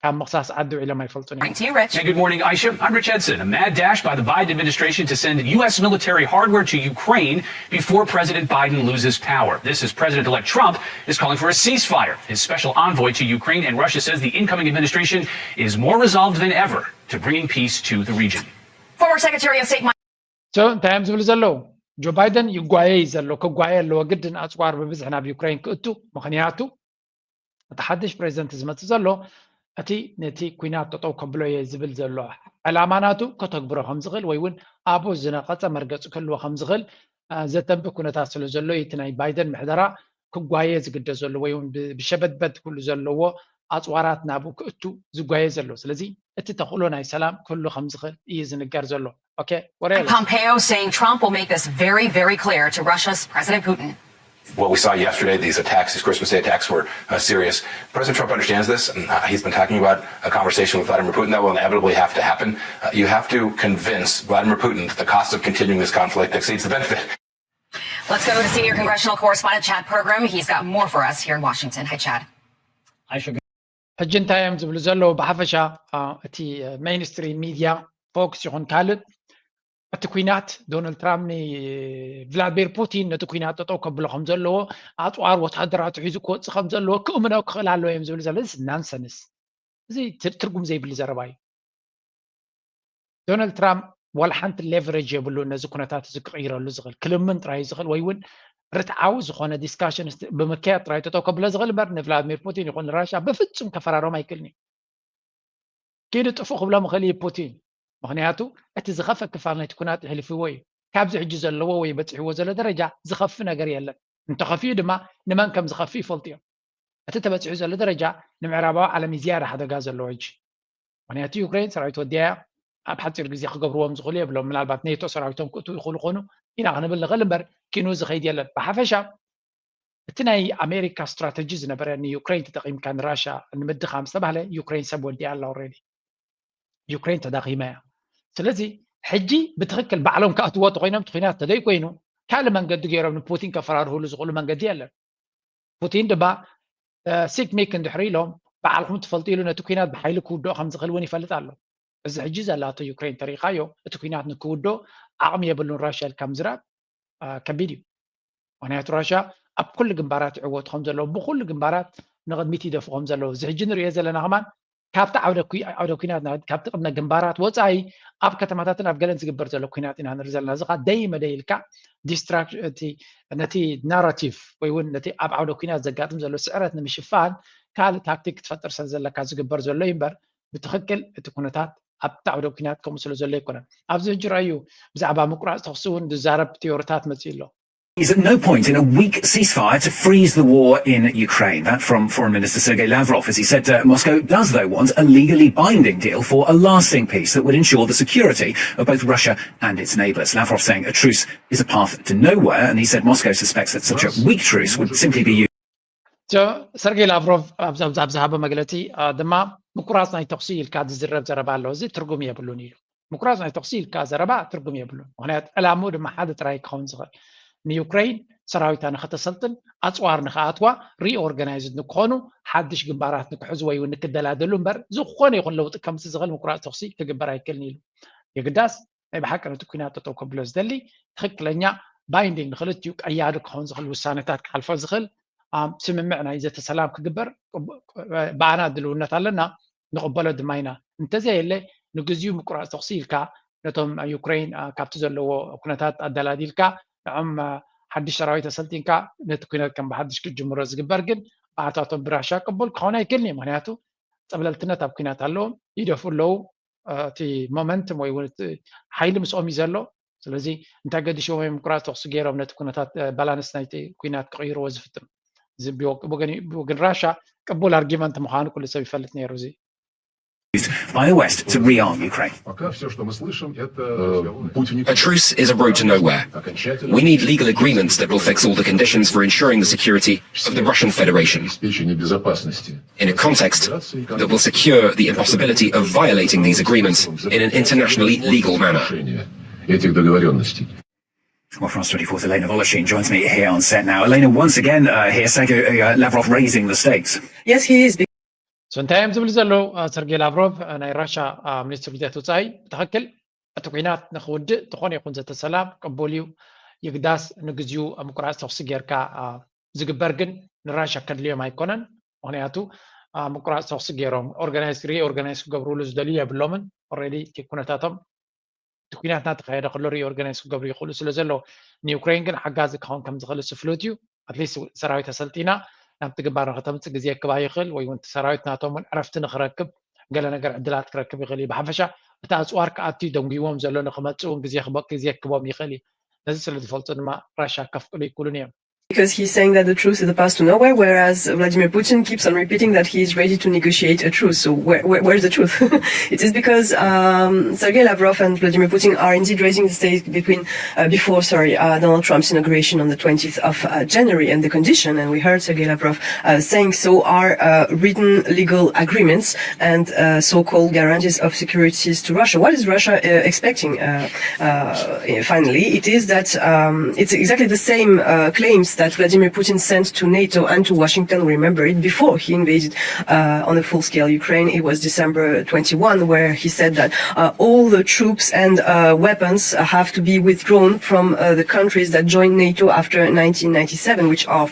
ካብ ምኽሳስ ዓዲ ውዒሎም ኣይፈልጡን እዮም። Hey, good morning, Aisha. I'm Rich Edson. A mad dash by the Biden administration to send U S military hardware to Ukraine before President Biden loses power. This as President-elect Trump is calling for a ceasefire. His special envoy to Ukraine and Russia says the incoming administration is more resolved than ever to bringing peace to the region. Former Secretary of State Mike So እንታይ እዮም ዝብሉ ዘለዉ? ጆ ባይደን ይጓየ እዩ ዘሎ፣ ክጓየ ኣለዎ ግድን፣ ኣፅዋር ብብዝሒ ናብ ዩክሬን ክእቱ። ምኽንያቱ እቲ ሓድሽ ፕሬዚደንት ዝመፅእ ዘሎ እቲ ነቲ ኩናት ጠጠው ከብሎ እየ ዝብል ዘሎ ዕላማ ናቱ ከተግብሮ ከም ዝኽእል ወይ እውን ኣብኡ ዝነቐፀ መርገፂ ክህልዎ ከም ዝኽእል ዘተንብእ ኩነታት ስለ ዘሎ እዩ እቲ ናይ ባይደን ምሕደራ ክጓየ ዝግደ ዘሎ ወይ እውን ብሸበድበድ ኩሉ ዘለዎ ኣፅዋራት ናብኡ ክእቱ ዝጓየ ዘሎ። ስለዚ እቲ ተኽእሎ ናይ ሰላም ክህሉ ከም ዝኽእል እዩ ዝንገር ዘሎ። Okay, what else? Pompeo saying Trump will make this very, very clear to Russia's President Putin. What we saw yesterday, these attacks, these Christmas Day attacks, were uh, serious. President Trump understands this. And, uh, he's been talking about a conversation with Vladimir Putin that will inevitably have to happen. Uh, you have to convince Vladimir Putin that the cost of continuing this conflict exceeds the benefit. Let's go to senior congressional correspondent Chad Pergram. He's got more for us here in Washington. Hi, Chad. ሕጂ እንታይ እዮም ዝብሉ ዘለዉ? ብሓፈሻ እቲ ሜይንስትሪም ሚድያ፣ ፎክስ ይኹን ካልእ፣ እቲ ኩናት ዶናልድ ትራምፕ ንቭላድሚር ፑቲን ነቲ ኩናት ጠጠው ከብሎ ከም ዘለዎ፣ ኣፅዋር ወታደራቱ ሒዙ ክወፅእ ከም ዘለዎ ክእምኖ ክኽእል ኣለዎ እዮም ዝብል ዘለዉ። ናንሰንስ። እዚ ትርጉም ዘይብሉ ዘረባ እዩ። ዶናልድ ትራምፕ ዋላ ሓንቲ ሌቨሬጅ የብሉን ነዚ ኩነታት እዚ ክቕይረሉ ዝኽእል። ክልምን ጥራይ እዩ ዝኽእል ወይ እውን ርትዓዊ ዝኾነ ዲስካሽን ብምክያድ ጥራይ ጠጠው ከብሎ ዝኽእል እምበር ንቭላድሚር ፑቲን ይኹን ንራሽያ ብፍጹም ከፈራርም ኣይክእልን እዩ። ኪዱ ጥፉእ ክብሎም ይኽእል እዩ ፑቲን። ምኽንያቱ እቲ ዝኸፍአ ክፋል ናይቲ ኩናት ኣሕሊፍዎ እዩ። ካብዚ ሕጂ ዘለዎ ወይ በፂሕዎ ዘሎ ደረጃ ዝኸፍእ ነገር የለን። እንተኸፊኡ ድማ ንመን ከም ዝኸፍእ ይፈልጡ እዮም። እቲ ተበፂሑ ዘሎ ደረጃ ንምዕራባዊ ዓለም እዩ ዝያዳ ሓደጋ ዘለዎ ሕጂ። ምኽንያቱ ዩክሬን ሰራዊት ወዲያ እያ፣ ኣብ ሓፂር ግዜ ክገብርዎም ዝኽእሉ የብሎም። ምናልባት ኔቶ ሰራዊቶም ክእትዉ ይኽእሉ ኾኑ ኢና ክንብል ንኽእል እምበር ኪኑ ዝኸይድ የለን። ብሓፈሻ እቲ ናይ ኣሜሪካ ስትራተጂ ዝነበረ ንዩክሬን ተጠቒምካ ንራሻ ንምድኻም ዝተባህለ ዩክሬን ሰብ ወዲኣ ኣላ። ኦልሬዲ ዩክሬን ተዳኺማ እያ። ስለዚ ሕጂ ብትኽክል ባዕሎም ክኣትዎ ተኾይኖም እቲ ኩናት ተዘይኮይኑ ካልእ መንገዲ ገይሮም ንፑቲን ከፈራርህሉ ዝኽእሉ መንገዲ የለን። ፑቲን ድማ ሲክ ሚክ እንድሕር ኢሎም ባዕልኹም ትፈልጡ ኢሉ ነቲ ኩናት ብሓይሊ ክውድኦ ከም ዝኽእል እውን ይፈልጥ ኣሎ። እዚ ሕጂ ዘላቶ ዩክሬን ተሪኻዮ እቲ ኩናት ንክውድኦ ዓቕሚ የብሉን ራሽያ ኢልካ ምዝራብ ከቢድ እዩ። ምክንያቱ ራሽያ ኣብ ኩሉ ግንባራት ይዕወቱ ከም ዘለዉ ብኩሉ ግንባራት ንቕድሚት ይደፉ ከም ዘለዉ እዚ ሕጂ ንሪኦ ዘለና ከማን ካብቲ ዓውደ ኩናት ካብቲ ቅድመ ግንባራት ወፃኢ ኣብ ከተማታትን ኣብ ገለን ዝግበር ዘሎ ኩናት ኢና ንርኢ ዘለና። እዚ ከዓ ደይ መደይ ኢልካ ዲስትራክሽን ነቲ ናራቲቭ ወይ እውን ነቲ ኣብ ዓውደ ኩናት ዘጋጥም ዘሎ ስዕረት ንምሽፋን ካልእ ታክቲክ ክትፈጥር ስለ ዘለካ ዝግበር ዘሎ እዩ እምበር ብትኽክል እቲ ኩነታት ኣብቲ ዓውደ ኩናት ከምኡ ስለ ዘሎ ኣይኮነን። ኣብዚ ሕጂ ረኣዩ ብዛዕባ ምቁራፅ ተኽሲ እውን ዝዛረብ ቲዮሪታት መፅኡ ኣሎ። Is at no point in a weak ceasefire to freeze the war in Ukraine. That from Foreign Minister Sergei Lavrov as he said uh, Moscow does, though, want a legally binding deal for a lasting peace that would ensure the security of both Russia and its neighbours. Lavrov saying a truce is a path to nowhere, and he said Moscow suspects that such a weak truce would simply be used. ሰርጌይ ላቭሮቭ ኣብ ዝሃበ መግለፂ ድማ ምቁራፅ ናይ ተኽሲ ኢልካ ዝዝረብ ዘረባ ኣሎ፣ እዚ ትርጉም የብሉን ኢሉ። ምቁራፅ ናይ ተኽሲ ኢልካ ዘረባ ትርጉም የብሉን። ምክንያቱ ዕላምኡ ድማ ሓደ ጥራይ ክኸውን ዝኽእል ንዩክሬን ሰራዊታ ንኸተሰልጥን ኣፅዋር ንኸኣትዋ ሪኦርጋናይዝድ ንክኾኑ ሓድሽ ግንባራት ንክሕዙ ወይ እውን ንክደላደሉ እምበር ዝኾነ ይኹን ለውጢ ከምፅእ ዝኽእል ምቁራፅ ተኽሲ ክግበር ኣይክእልን ኢሉ። የግዳስ ናይ ብሓቂ ነቲ ኩናት ጠጠው ከብሎ ዝደሊ ትኽክለኛ ባይንዲንግ ንክልቲኡ ቀያዲ ክኸውን ዝኽእል ውሳነታት ክሓልፎ ዝኽእል ስምምዕ ናይ ዘተ ሰላም ክግበር ብኣና ድልውነት ኣለና ንቕበሎ ድማ ኢና። እንተዘየለ ንግዚኡ ምቁራፅ ተኽሲ ኢልካ ነቶም ዩክሬን ካብቲ ዘለዎ ኩነታት ኣደላዲልካ ንዖም ሓድሽ ሰራዊት ኣሰልጢንካ ነቲ ኩነት ከም ብሓድሽ ክትጅምሮ ዝግበር ግን ብኣታቶም ብራሻ ቅቡል ክኸውን ኣይክእልን እዩ። ምክንያቱ ፀብለልትነት ኣብ ኩናት ኣለዎም ይደፍኡ ኣለዉ። እቲ ሞመንትም ወይ ሓይሊ ምስኦም እዩ ዘሎ። ስለዚ እንታይ ገዲሽዎም እዮም ምቁራፅ ተኽሲ ገይሮም ነቲ ኩነታት ባላንስ ናይቲ ኩናት ክቕይርዎ ዝፍትኑ? እዚ ብወገን ራሻ ቅቡል ኣርጊመንት ምዃኑ ኩሉ ሰብ ይፈልጥ ነይሩ። እዚ by the West to rearm Ukraine. A truce is a road to nowhere. We need legal agreements that will fix all the conditions for ensuring the security of the Russian Federation in a context that will secure the impossibility of violating these agreements in an internationally legal manner. Well, France twenty-four's Elena Voloshin joins me here on set now. Elena, once again, uh, here, Sergei uh, Lavrov raising the stakes. Yes, he is. እንታይ እዮም ዝብል ዘለዉ? ሰርጌ ላቭሮቭ ናይ ራሻ ሚኒስትር ጉዳያት ወፃኢ ብትኽክል እቲ ኩናት ንክውድእ ዝኾነ ይኹን ዘተ ሰላም ቅቡል እዩ። ይግዳስ ንግዚኡ ምቁራፅ ተኽሲ ጌርካ ዝግበር ግን ንራሻ ከድልዮም ኣይኮነን። ምክንያቱ ምቁራፅ ተኽሲ ገይሮም ኦርጋናይዝ ሪኦርጋናይዝ ክገብርሉ ዝደልዩ የብሎምን። ኦልሬዲ እቲ ኩነታቶም እቲ ኩናት እናተካየደ ከሎ ሪኦርጋናይዝ ክገብሩ ይኽእሉ ስለ ዘለዉ ንዩክሬን ግን ሓጋዚ ክኸውን ከም ዝኽእል ስፍሉት እዩ። ኣትሊስት ሰራዊት ኣሰልጢና ናብቲ ግንባር ንከተምፅእ ግዜ ክባ ይኽእል ወይ እውን ሰራዊት ናቶም እውን ዕረፍቲ ንክረክብ ገለ ነገር ዕድላት ክረክብ ይኽእል እዩ። ብሓፈሻ እቲ ኣፅዋር ክኣቱ ደንጉይዎም ዘሎ ንክመፅእ እውን ግዜ ክበ- ግዜ ክቦም ይኽእል እዩ። ነዚ ስለ ዝፈልጡ ድማ ራሻ ከፍቅዱ ይክእሉን እዮም። Because he's saying that the truth is the path to nowhere, whereas Vladimir Putin keeps on repeating that he is ready to negotiate a truce. So where, where, where's the truth? It is because um, Sergei Lavrov and Vladimir Putin are indeed raising the stakes between uh, before, sorry, uh, Donald Trump's inauguration on the twentieth of uh, January, and the condition, and we heard Sergei Lavrov uh, saying so, are uh, written legal agreements and uh, so-called guarantees of securities to Russia. What is Russia uh, expecting? Uh, uh, finally, it is that um, it's exactly the same uh, claims that Vladimir Putin sent to NATO and to Washington. We remember it before he invaded uh, on a full-scale Ukraine. It was December twenty-one, where he said that uh, all the troops and uh, weapons have to be withdrawn from uh, the countries that joined NATO after nineteen ninety-seven, which are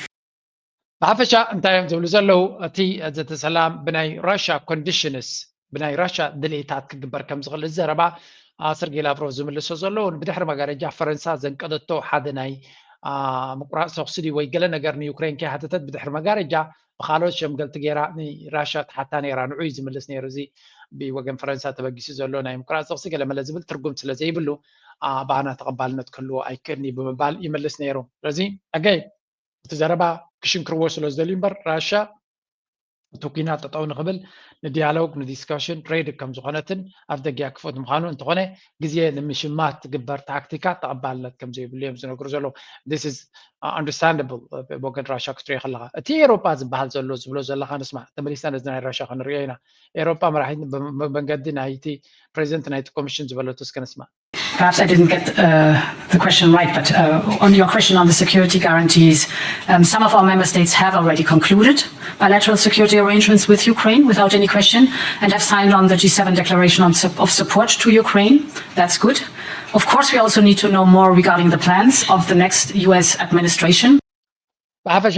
ብሓፈሻ እንታይ እዮም ዝብሉ ዘለዉ? እቲ ዘተ ሰላም ብናይ ራሻ ኮንዲሽንስ ብናይ ራሻ ድሌታት ክግበር ከም ዝኽእል እዚ ዘረባ ሰርጌ ላቭሮቭ ዝምልሶ ዘለዉ ብድሕሪ መጋረጃ ፈረንሳ ዘንቀደቶ ሓደ ናይ ምቁራፅ ተኽሲ ድዩ ወይ ገለ ነገር ንዩክሬን ከይሓተተት ብድሕሪ መጋረጃ ብካልኦት ሸምገልቲ ገይራ ንራሻ ትሓታ ነይራ። ንዑ እዩ ዝምልስ ነይሩ። እዚ ብወገን ፈረንሳ ተበጊሱ ዘሎ ናይ ምቁራፅ ተኽሲ ገለመለ ዝብል ትርጉም ስለ ዘይብሉ ኣባና ተቐባልነት ክህልዎ ኣይክእልኒ ብምባል ይምልስ ነይሩ። ስለዚ ኣገይ እቲ ዘረባ ክሽንክርዎ ስለ ዝደልዩ እምበር ራሻ እቲ ኩናት ጠጠው ንክብል ንዲያሎግ ንዲስካሽን ሬዲ ከም ዝኾነትን ኣፍ ደጊኣ ክፍት ምዃኑ እንተኾነ ግዜ ንምሽማት ትግበር ታክቲካት ተቐባልነት ከም ዘይብሉ እዮም ዝነግሩ ዘለዉ። This is understandable ብወገን ራሻ ክትሪኦ ከለካ። እቲ ኤሮጳ ዝበሃል ዘሎ ዝብሎ ዘለካ ንስማ ተመሊስና ነዚ ናይ ራሻ ክንሪኦ ኢና። ኤሮጳ መራሒ መንገዲ ናይቲ ፕሬዚደንት ናይቲ ኮሚሽን ዝበለቱ እስከ ንስማ። Perhaps I didn't get uh, the question right, but uh, on your question on the security guarantees, um, some of our member states have already concluded bilateral security arrangements with Ukraine without any question and have signed on the G seven declaration on, of support to Ukraine. That's good. Of course, we also need to know more regarding the plans of the next U S administration. ብሓፈሻ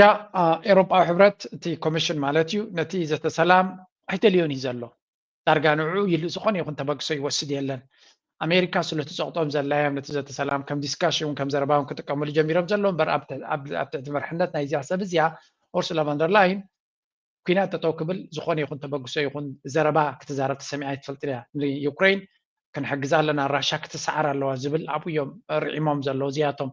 ኤሮጳዊ ሕብረት እቲ ኮሚሽን ማለት እዩ ነቲ ዘተ ሰላም ኣይደልዮን እዩ ዘሎ። ዳርጋ ንዕኡ ኢሉ ዝኾነ ይኹን ተበግሶ ይወስድ የለን። ኣሜሪካ ስለቲ ፀቕጦም ዘላዮም ነቲ ዘተ ሰላም ከም ዲስካሽን ከም ዘረባውን ክጥቀምሉ ጀሚሮም ዘሎ እምበር ኣብ ትሕቲ መርሕነት ናይዚኣ ሰብ እዚኣ ኦርሱላ ቫንደርላይን ኩናት ጠጠው ክብል ዝኾነ ይኹን ተበግሶ ይኹን ዘረባ ክትዛረብ ተሰሚዓ ኣይትፈልጥን እያ። ንዩክሬን ክንሕግዛ ኣለና ራሻ ክትሰዓር ኣለዋ ዝብል ኣብኡ እዮም ርዒሞም ዘለዉ እዚኣቶም።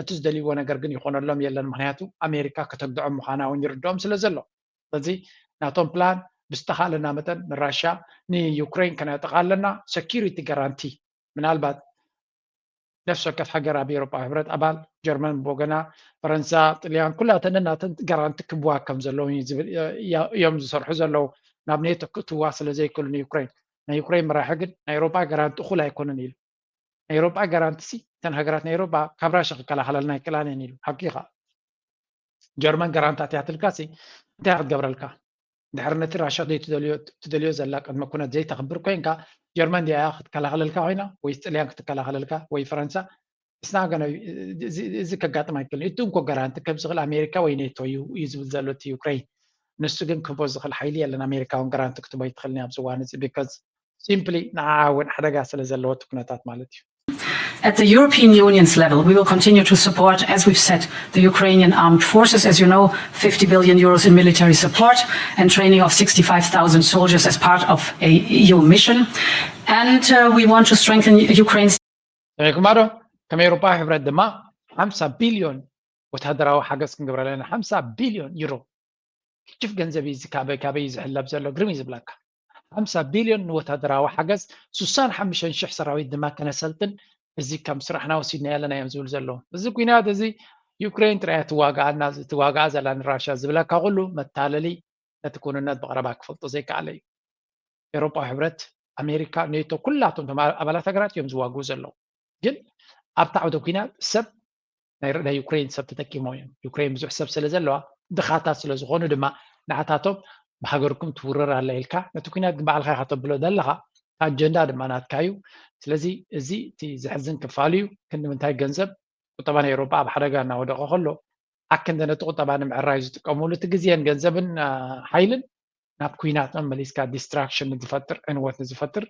እቲ ዝደልይዎ ነገር ግን ይኾነሎም የለን ምክንያቱ ኣሜሪካ ከተግድዖም ምዃና እውን ይርድኦም ስለ ዘሎ። ስለዚ ናቶም ፕላን ብዝተኻለና መጠን ንራሻ ንዩክሬን ከነጥቓ ኣለና። ሰኪሪቲ ጋራንቲ ምናልባት ነፍሲ ወከፍ ሃገር ኣብ ኤሮጳ ሕብረት ኣባል ጀርመን ብወገና ፈረንሳ ጥልያን ኩላተን ናተን ጋራንቲ ክብዋ ከም ዘለዉ እዮም ዝሰርሑ ዘለዉ። ናብ ኔቶ ክእትዋ ስለ ዘይክእሉ ንዩክሬን ናይ ዩክሬን መራሒ ግን ናይ ኤሮጳ ጋራንቲ እኹል ኣይኮነን ኢሉ። ናይ ኤሮጳ ጋራንቲ ሲ እተን ሃገራት ናይ ኤሮጳ ካብ ራሻ ክከላኸለልና ኣይክእላን እየን ኢሉ። ሓቂኻ ጀርመን ጋራንቲ ኣትያትልካ ሲ እንታይ ክትገብረልካ? ድሕሪ ነቲ ራሻ ዘይትደልዮ ትደልዮ ዘላ ቅድመ ኩነት ዘይተኽብር ኮይንካ ጀርመን ድያ ክትከላኸለልካ ኮይና ወይስ ጥልያን ክትከላኸለልካ ወይ ፈረንሳ? እስና ገነ እዚ ከጋጥም ኣይክእልን። እቲ እንኮ ጋራንቲ ከም ዝኽእል ኣሜሪካ ወይ ኔቶ እዩ እዩ ዝብል ዘሎ እቲ ዩክሬን። ንሱ ግን ክህቦ ዝኽእል ሓይሊ የለን። ኣሜሪካ እውን ጋራንቲ ክትቦ ኣይትኽእልን ኣብዚ እዋን እዚ because simply ንዓዓ እውን ሓደጋ ስለ ዘለዎ እቲ ኩነታት ማለት እዩ። At the European Union's level, we will continue to support, as we've said, the Ukrainian armed forces. As you know, fifty billion euros in military support and training of sixty-five thousand soldiers as part of a E U mission. And uh, we want to strengthen Ukraine's ሰሚዕኩማ ዶ? ከም ኤውሮጳዊ ሕብረት ድማ ሓምሳ ቢልዮን ወታደራዊ ሓገዝ ክንገብረለና ሓምሳ ቢልዮን ዩሮ። ግጅፍ ገንዘብ እዩ እዚ ካበይ ካበይ እዩ ዝሕለብ ዘሎ ግርም እዩ ዝብለካ። ሓምሳ ቢልዮን ንወታደራዊ ሓገዝ ሱሳን ሓሙሽተን ሽሕ ሰራዊት ድማ ከነሰልጥን እዚ ከም ስራሕና ወሲድና ያለና እዮም ዝብል ዘለዉ። እዚ ኩናት እዚ ዩክሬን ጥራይ ትዋግኣና ትዋግኣ ዘላ ንራሻ ዝብለካ ኩሉ መታለሊ ነቲ ክውንነት ብቐረባ ክፈልጦ ዘይከኣለ እዩ። ኤውሮጳዊ ሕብረት ኣሜሪካ ኔቶ ኩላቶም ቶም ኣባላት ሃገራት እዮም ዝዋግኡ ዘለዉ። ግን ኣብቲ ዓውደ ኩናት ሰብ ናይ ዩክሬን ሰብ ተጠቂሞም እዮም። ዩክሬን ብዙሕ ሰብ ስለ ዘለዋ ድኻታት ስለ ዝኾኑ ድማ ንዓታቶም ብሃገርኩም ትውረር ኣላ ኢልካ ነቲ ኩናት ግን ባዕልኻ ኢኻ ተብሎ ዘለኻ፣ ኣጀንዳ ድማ ናትካ እዩ። ስለዚ እዚ እቲ ዘሕዝን ክፋሉ እዩ። ክንዲ ምንታይ ገንዘብ ቁጠባ ናይ ኤውሮጳ ኣብ ሓደጋ እናወደቐ ከሎ ኣክንዲ ነቲ ቁጠባ ንምዕራይ ዝጥቀምሉ እቲ ግዜን ገንዘብን ሓይልን ናብ ኩናት መመሊስካ ዲስትራክሽን ዝፈጥር ዕንወት ዝፈጥር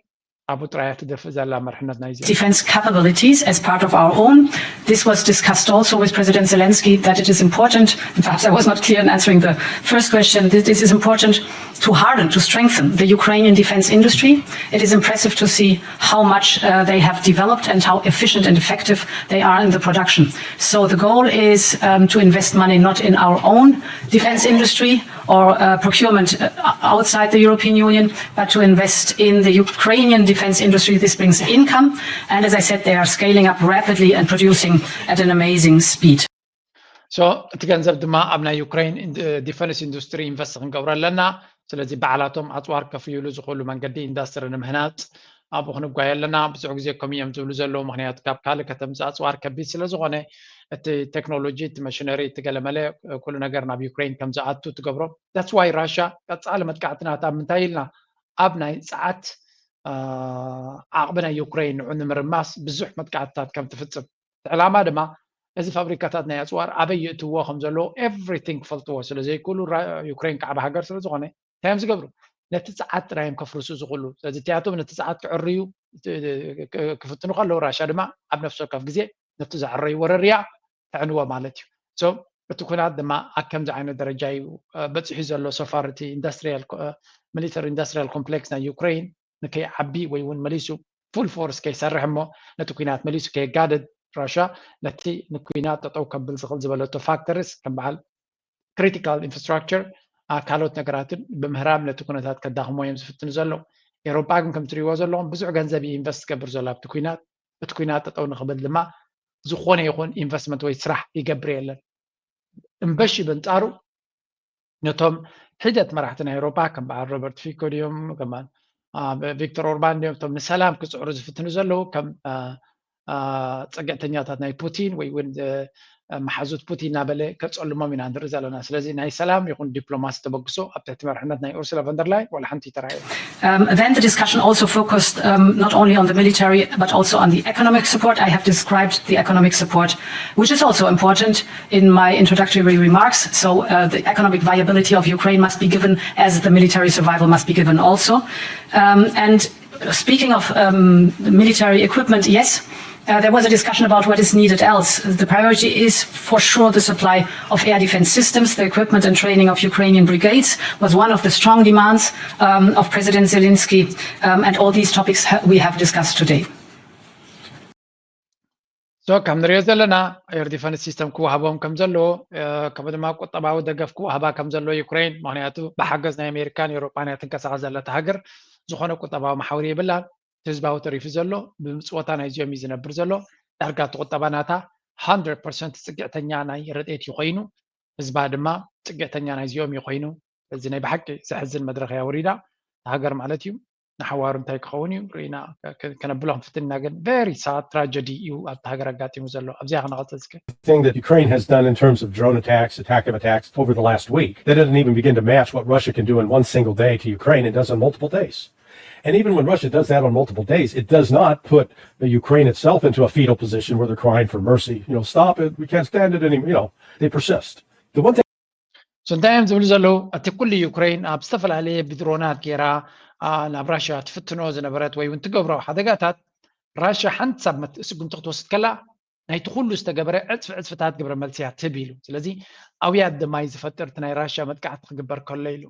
ኣብኡ ጥራይ እያ ትደፍእ ዘላ መርሕነት ናይዚ። Defense capabilities as part of our own. This was discussed also with President Zelensky, that it is important, and perhaps I was not clear in answering the first question, that it is important to harden, to strengthen the Ukrainian defense industry. It is impressive to see how much uh, they have developed and how efficient and effective they are in the production. So the goal is um, to invest money not in our own defense industry or uh, procurement uh, outside the European Union, but to invest in the Ukrainian defense industry. This brings income. And as I said, they are scaling up rapidly and producing at an amazing speed. So እቲ ገንዘብ ድማ ኣብ ናይ ዩክሬን ዲፈንስ ኢንዱስትሪ ኢንቨስት ክንገብሮ ኣለና። ስለዚ ባዕላቶም ኣፅዋር ከፍይሉ ዝኽእሉ መንገዲ ኢንዳስትሪ ንምህናፅ ኣብኡ ክንጓየ ኣለና። ብዙሕ ግዜ ከምኡ እዮም ዝብሉ ዘለዉ፣ ምክንያቱ ካብ ካልእ ከተምፅእ ኣፅዋር ከቢድ ስለ ዝኾነ እቲ ቴክኖሎጂ፣ እቲ መሽነሪ፣ እቲ ገለመለ ኩሉ ነገር ናብ ዩክሬን ከም ዝኣቱ ትገብሮ። That's why ራሻ ቀፃሊ መጥቃዕቲ ናታ ምንታይ ኢልና ኣብ ናይ ፀዓት ዓቕሚ ናይ ዩክሬን ንዑ ንምርማስ ብዙሕ መጥቃዕትታት ከም ትፍፅም ዕላማ ድማ እዚ ፋብሪካታት ናይ ኣፅዋር ኣበይ ይእትዎ ከም ዘለዎ ኤቭሪቲንግ ክፈልጥዎ ስለ ዘይክእሉ ዩክሬን ከዓቢ ሃገር ስለ ዝኾነ እንታይ እዮም ዝገብሩ? ነቲ ፀዓት ጥራይ እዮም ከፍርሱ ዝኽእሉ። ስለዚ እቲኣቶም ነቲ ፀዓት ክዕርዩ ክፍትኑ ከለዉ ራሻ ድማ ኣብ ነፍሲ ወከፍ ግዜ ነቲ ዘዕረዩ ወረርያ ተዕንዎ ማለት እዩ። So እቲ ኩናት ድማ ኣብ ከምዚ ዓይነት ደረጃ እዩ በፂሑ ዘሎ። So far እቲ ኢንዱስትሪያል ሚሊተሪ ኢንዱስትሪያል ኮምፕሌክስ ናይ ዩክሬን ንከይዓቢ ወይ እውን መሊሱ ፉል ፎርስ ከይሰርሕ እሞ ነቲ ኩናት መሊሱ ከየጋድድ ራሻ ነቲ ንኩናት ጠጠው ከብል ዝኽእል ዝበለቶ ፋክተርስ ከም በዓል ክሪቲካል ኢንፍራስትራክቸር ካልኦት ነገራትን ብምህራም ነቲ ኩነታት ከዳኽሞ እዮም ዝፍትኑ ዘለዉ። ኤውሮጳ ግን ከም ትሪእዎ ዘለኹም ብዙሕ ገንዘብ እዩ ኢንቨስት ዝገብር ዘሎ ኣብቲ ኩናት። እቲ ኩናት ጠጠው ንኽብል ድማ ዝኾነ ይኹን ኢንቨስትመንት ወይ ስራሕ ይገብር የለን። እምበሺ በንጻሩ ነቶም ሒደት መራሕቲ ናይ ኤውሮጳ ከም በዓል ሮበርት ፊኮ ድዮም ከም ቪክቶር ኦርባን ድዮም እቶም ንሰላም ክፅዕሩ ዝፍትኑ ዘለዉ ከም ፅግዕተኛታት ናይ ፑቲን ወይ እውን መሓዙት ፑቲን እናበለ ከፀልሞም ኢና ንርኢ ዘለና። ስለዚ ናይ ሰላም ይኹን ዲፕሎማሲ ተበግሶ ኣብ ትሕቲ መርሕነት ናይ ኡርሱላ ቨንደርላይን ዋላ ሓንቲ ይተራእየ። Um, then the discussion also focused um, not only on the military but also on the economic support. I have described the economic support, which is also important in my introductory remarks. So uh, the economic viability of Ukraine must be given as the military survival must be given also. Um, and speaking of um, military equipment, yes, uh, there was a discussion about what is needed else. The priority is for sure the supply of air defense systems. The equipment and training of Ukrainian brigades was one of the strong demands um, of President Zelensky, um, and all these topics ha- we have discussed today. So ከም ንሪኦ ዘለና ኤር ዲፈንስ ሲስተም ክወሃቦም ከም ዘለዎ ከምኡ ድማ ቁጠባዊ ደገፍ ክወሃባ ከም ዘለዎ ዩክሬን፣ ምክንያቱ ብሓገዝ ናይ ኣሜሪካን ኤውሮጳን እያ ትንቀሳቐስ ዘለታ ሃገር። ዝኾነ ቁጠባዊ መሓውር የብላን። ህዝባዊ ተሪፉ ዘሎ ብምፅወታ ናይዚኦም እዩ ዝነብር ዘሎ። ዳርጋ እቲ ቁጠባ ናታ ሃንድረድ ፐርሰንት ፅግዕተኛ ናይ ረድኤት እዩ ኮይኑ፣ ህዝባ ድማ ፅግዕተኛ ናይዚኦም እዩ ኮይኑ። እዚ ናይ ብሓቂ ዘሕዝን መድረኽ እያ ወሪዳ ሃገር ማለት እዩ። ንሓዋሩ እንታይ ክኸውን እዩ ርኢና ከነብሎ ክንፍትን ኢና። ግን ቨሪ ሳድ ትራጀዲ እዩ ኣብቲ ሃገር ኣጋጢሙ ዘሎ። ኣብዚኣ ክነቐፅል እስከ። The thing that Ukraine has done in terms of drone attacks, attack of attacks over the last week, that doesn't even begin to match what Russia can do in one single day to Ukraine and does on multiple days. And even when Russia does that on multiple days, it does not put the Ukraine itself into a fetal position where they're crying for mercy. You know, stop it. We can't stand it anymore. You know, they persist. The one thing So እንታይ እዮም ዝብሉ ዘለዉ? እቲ ኩሉ ዩክሬን ኣብ ዝተፈላለየ ብድሮናት ገይራ ናብ ራሽያ ትፍትኖ ዝነበረት ወይ እውን ትገብሮ ሓደጋታት ራሽያ ሓንቲ ሳብ ስጉምቲ ክትወስድ ከላ ናይቲ ኩሉ ዝተገበረ ዕፅፊ ዕፅፍታት ግብረ መልሲ እያ ትህብ ኢሉ። ስለዚ ኣውያት ድማ እዩ ዝፈጥር እቲ ናይ ራሽያ መጥቃዕቲ ክግበር ከሎ ኢሉ።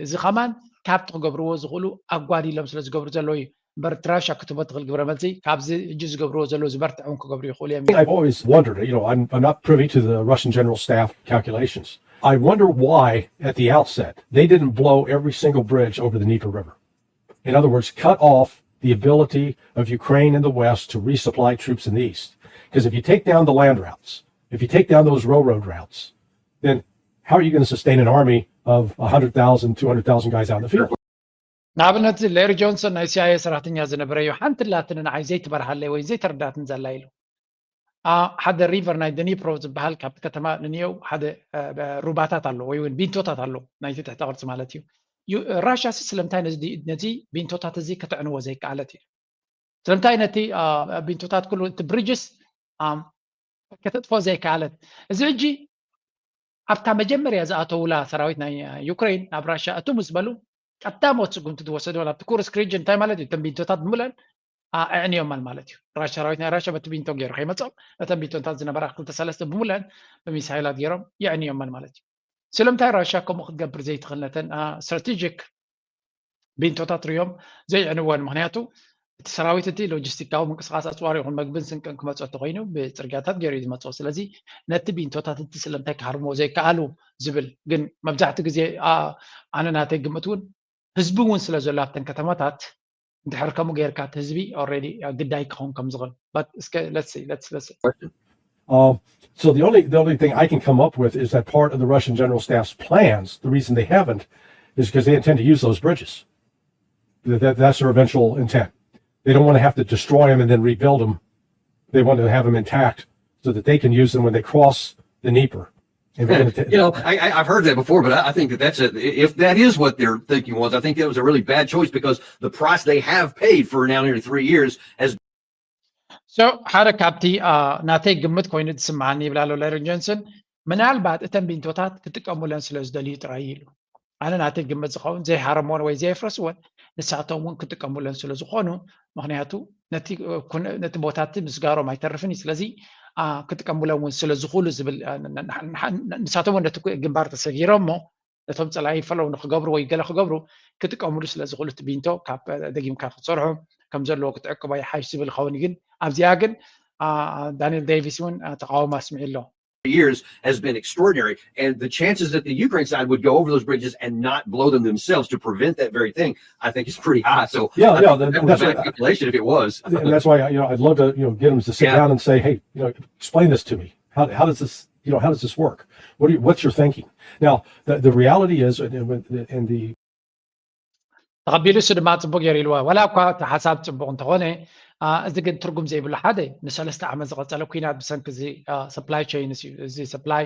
እዚ ከማን ካብቲ ክገብርዎ ዝኽእሉ ኣጓዲሎም ስለ ዝገብሩ ዘለዉ እዩ። እምበር እቲ ራሽያ ክትቦ ትኽእል ግብረ መልሲ ካብዚ ሕጂ ዝገብርዎ ዘለዉ ዝበርትዐውን ክገብሩ ይኽእሉ እዮም። I've always wondered, you know, I'm, I'm not privy to the Russian General Staff calculations. I wonder why at the outset they didn't blow every single bridge over the Dnieper River. In other words, cut off the ability of Ukraine and the West to resupply troops in the East. Because if you take down the land routes, if you take down those railroad routes, then how are you going to sustain an army of one hundred thousand, two hundred thousand guys out in the field? ንኣብነት ሌሪ ጆንሰን ናይ ሲኣይኤ ሰራሕተኛ ዝነበረ እዩ። ሓንቲ ላትን ንዓይ ዘይትበርሃለይ ወይ ዘይተረዳትን ዘላ ኢሉ። ሓደ ሪቨር ናይ ደኒፕሮ ዝበሃል ካብቲ ከተማ ንንየው ሓደ ሩባታት ኣሎ ወይ እውን ቢንቶታት ኣሎ ናይቲ ትሕተ ቅርፂ ማለት እዩ። ራሻ ስለምንታይ ነዚ ቢንቶታት እዚ ከተዕንዎ ዘይከኣለት እዩ? ስለምንታይ ነቲ ቢንቶታት ኩሉ እቲ ብሪጅስ ከተጥፎ ዘይከኣለት? እዚ ሕጂ ኣብታ መጀመርያ ዝኣተውላ ሰራዊት ናይ ዩክሬን ናብ ራሻ እቱ ምስ በሉ ቀዳሞት ስጉምቲ ዝወሰድዎ ኣብቲ ኩርስክ ሪጅን እንታይ ማለት እዩ? እተን ቢንቶታት ብምለን ኣዕንዮመን ማለት እዩ። ራሻ ሰራዊት ናይ ራሻ በቲ ቢንቶ ገይሩ ከይመፅኦም ነተን ቢንቶታት ዝነበራ ክልተ ሰለስተ ብምለን ብሚሳይላት ገይሮም የዕንዮመን ማለት እዩ። ስለምንታይ ራሻ ከምኡ ክትገብር ዘይትኽእል? ነተን ስትራቴጂክ ቢንቶታት ሪኦም ዘይዕንወን? ምክንያቱ እቲ ሰራዊት እቲ ሎጂስቲካዊ ምንቅስቃስ ኣፅዋር ይኹን መግብን ስንቅን ክመፆ እንተኮይኑ ብፅርግያታት ገይሩ እዩ ዝመፅኦ። ስለዚ ነቲ ቢንቶታት እቲ ስለምንታይ ክሃርምዎ ዘይከኣሉ ዝብል ግን መብዛሕቲ ግዜ ኣነ ናተይ ግምት እውን ህዝቢ እውን ስለ ዘሎ ኣብተን ከተማታት እንድሕር ከምኡ ጌርካ እቲ ህዝቢ ኦልሬዲ ግዳይ ክኸውን ከም ዝኽእል እስከ Um, so the only the only thing I can come up with is that part of the Russian General Staff's plans, the reason they haven't, is because they intend to use those bridges. That, that- that's their eventual intent. They don't want to have to destroy them and then rebuild them. They want to have them intact so that they can use them when they cross the Dnieper. And we're gonna ta- You know, I, I, I've heard that before, but I, I think that that's a, if that is what their thinking was, I think that was a really bad choice because the price they have paid for now nearly three years has So ሓደ ካብቲ ናተይ ግምት ኮይኑ ዝስምዓኒ ይብል ኣሎ ላይረን ጆንሰን፣ ምናልባት እተን ቢንቶታት ክጥቀሙለን ስለ ዝደልዩ ጥራይ ኢሉ። ኣነ ናተይ ግምት ዝኸውን ዘይሃረምዎን ወይ ዘየፍረስዎን ንሳቶም እውን ክጥቀሙለን ስለ ዝኾኑ፣ ምክንያቱ ነቲ ቦታቲ ምስጋሮም ኣይተርፍን እዩ። ስለዚ ክጥቀሙለን እውን ስለ ዝኽእሉ ዝብል ንሳቶም እውን ነቲ ግንባር ተሰጊሮም እሞ ነቶም ፀላኢ ፈለው ንክገብሩ ወይ ገለ ክገብሩ ክጥቀምሉ ስለ ዝኽእሉ እቲ ቢንቶ ካብ ደጊምካ ክትሰርሖ ከም ዘለዎ ክትዕቅቦ ይሓይሽ ዝብል ይኸውን። ግን ኣብዚኣ ግን ዳንኤል ዴቪስ እውን ተቃውሞ ኣስሚዑ ኣሎ። years has been extraordinary. And the chances that the Ukraine side would go over those bridges and not blow them themselves to prevent that very thing, I think is pretty high. So Yeah, I yeah, think that- that was that's a what- bad calculation if it was. And that's why you know I'd love to you know get them to sit Yeah. down and say, hey, you know, explain this to me. How, how does this you know how does this work? What do you, what's your thinking? Now the, the reality is, and, and, and the ተቐቢሉ እሱ ድማ ፅቡቅ ገይሩ ኢልዋ። ዋላ እኳ እቲ ሓሳብ ፅቡቅ እንተኾነ አ፣ እዚ ግን ትርጉም ዘይብሉ ሓደ ንሰለስተ ዓመት ዝቐፀለ ኩናት ብሰንኪ እዚ supply chain እዩ። እዚ supply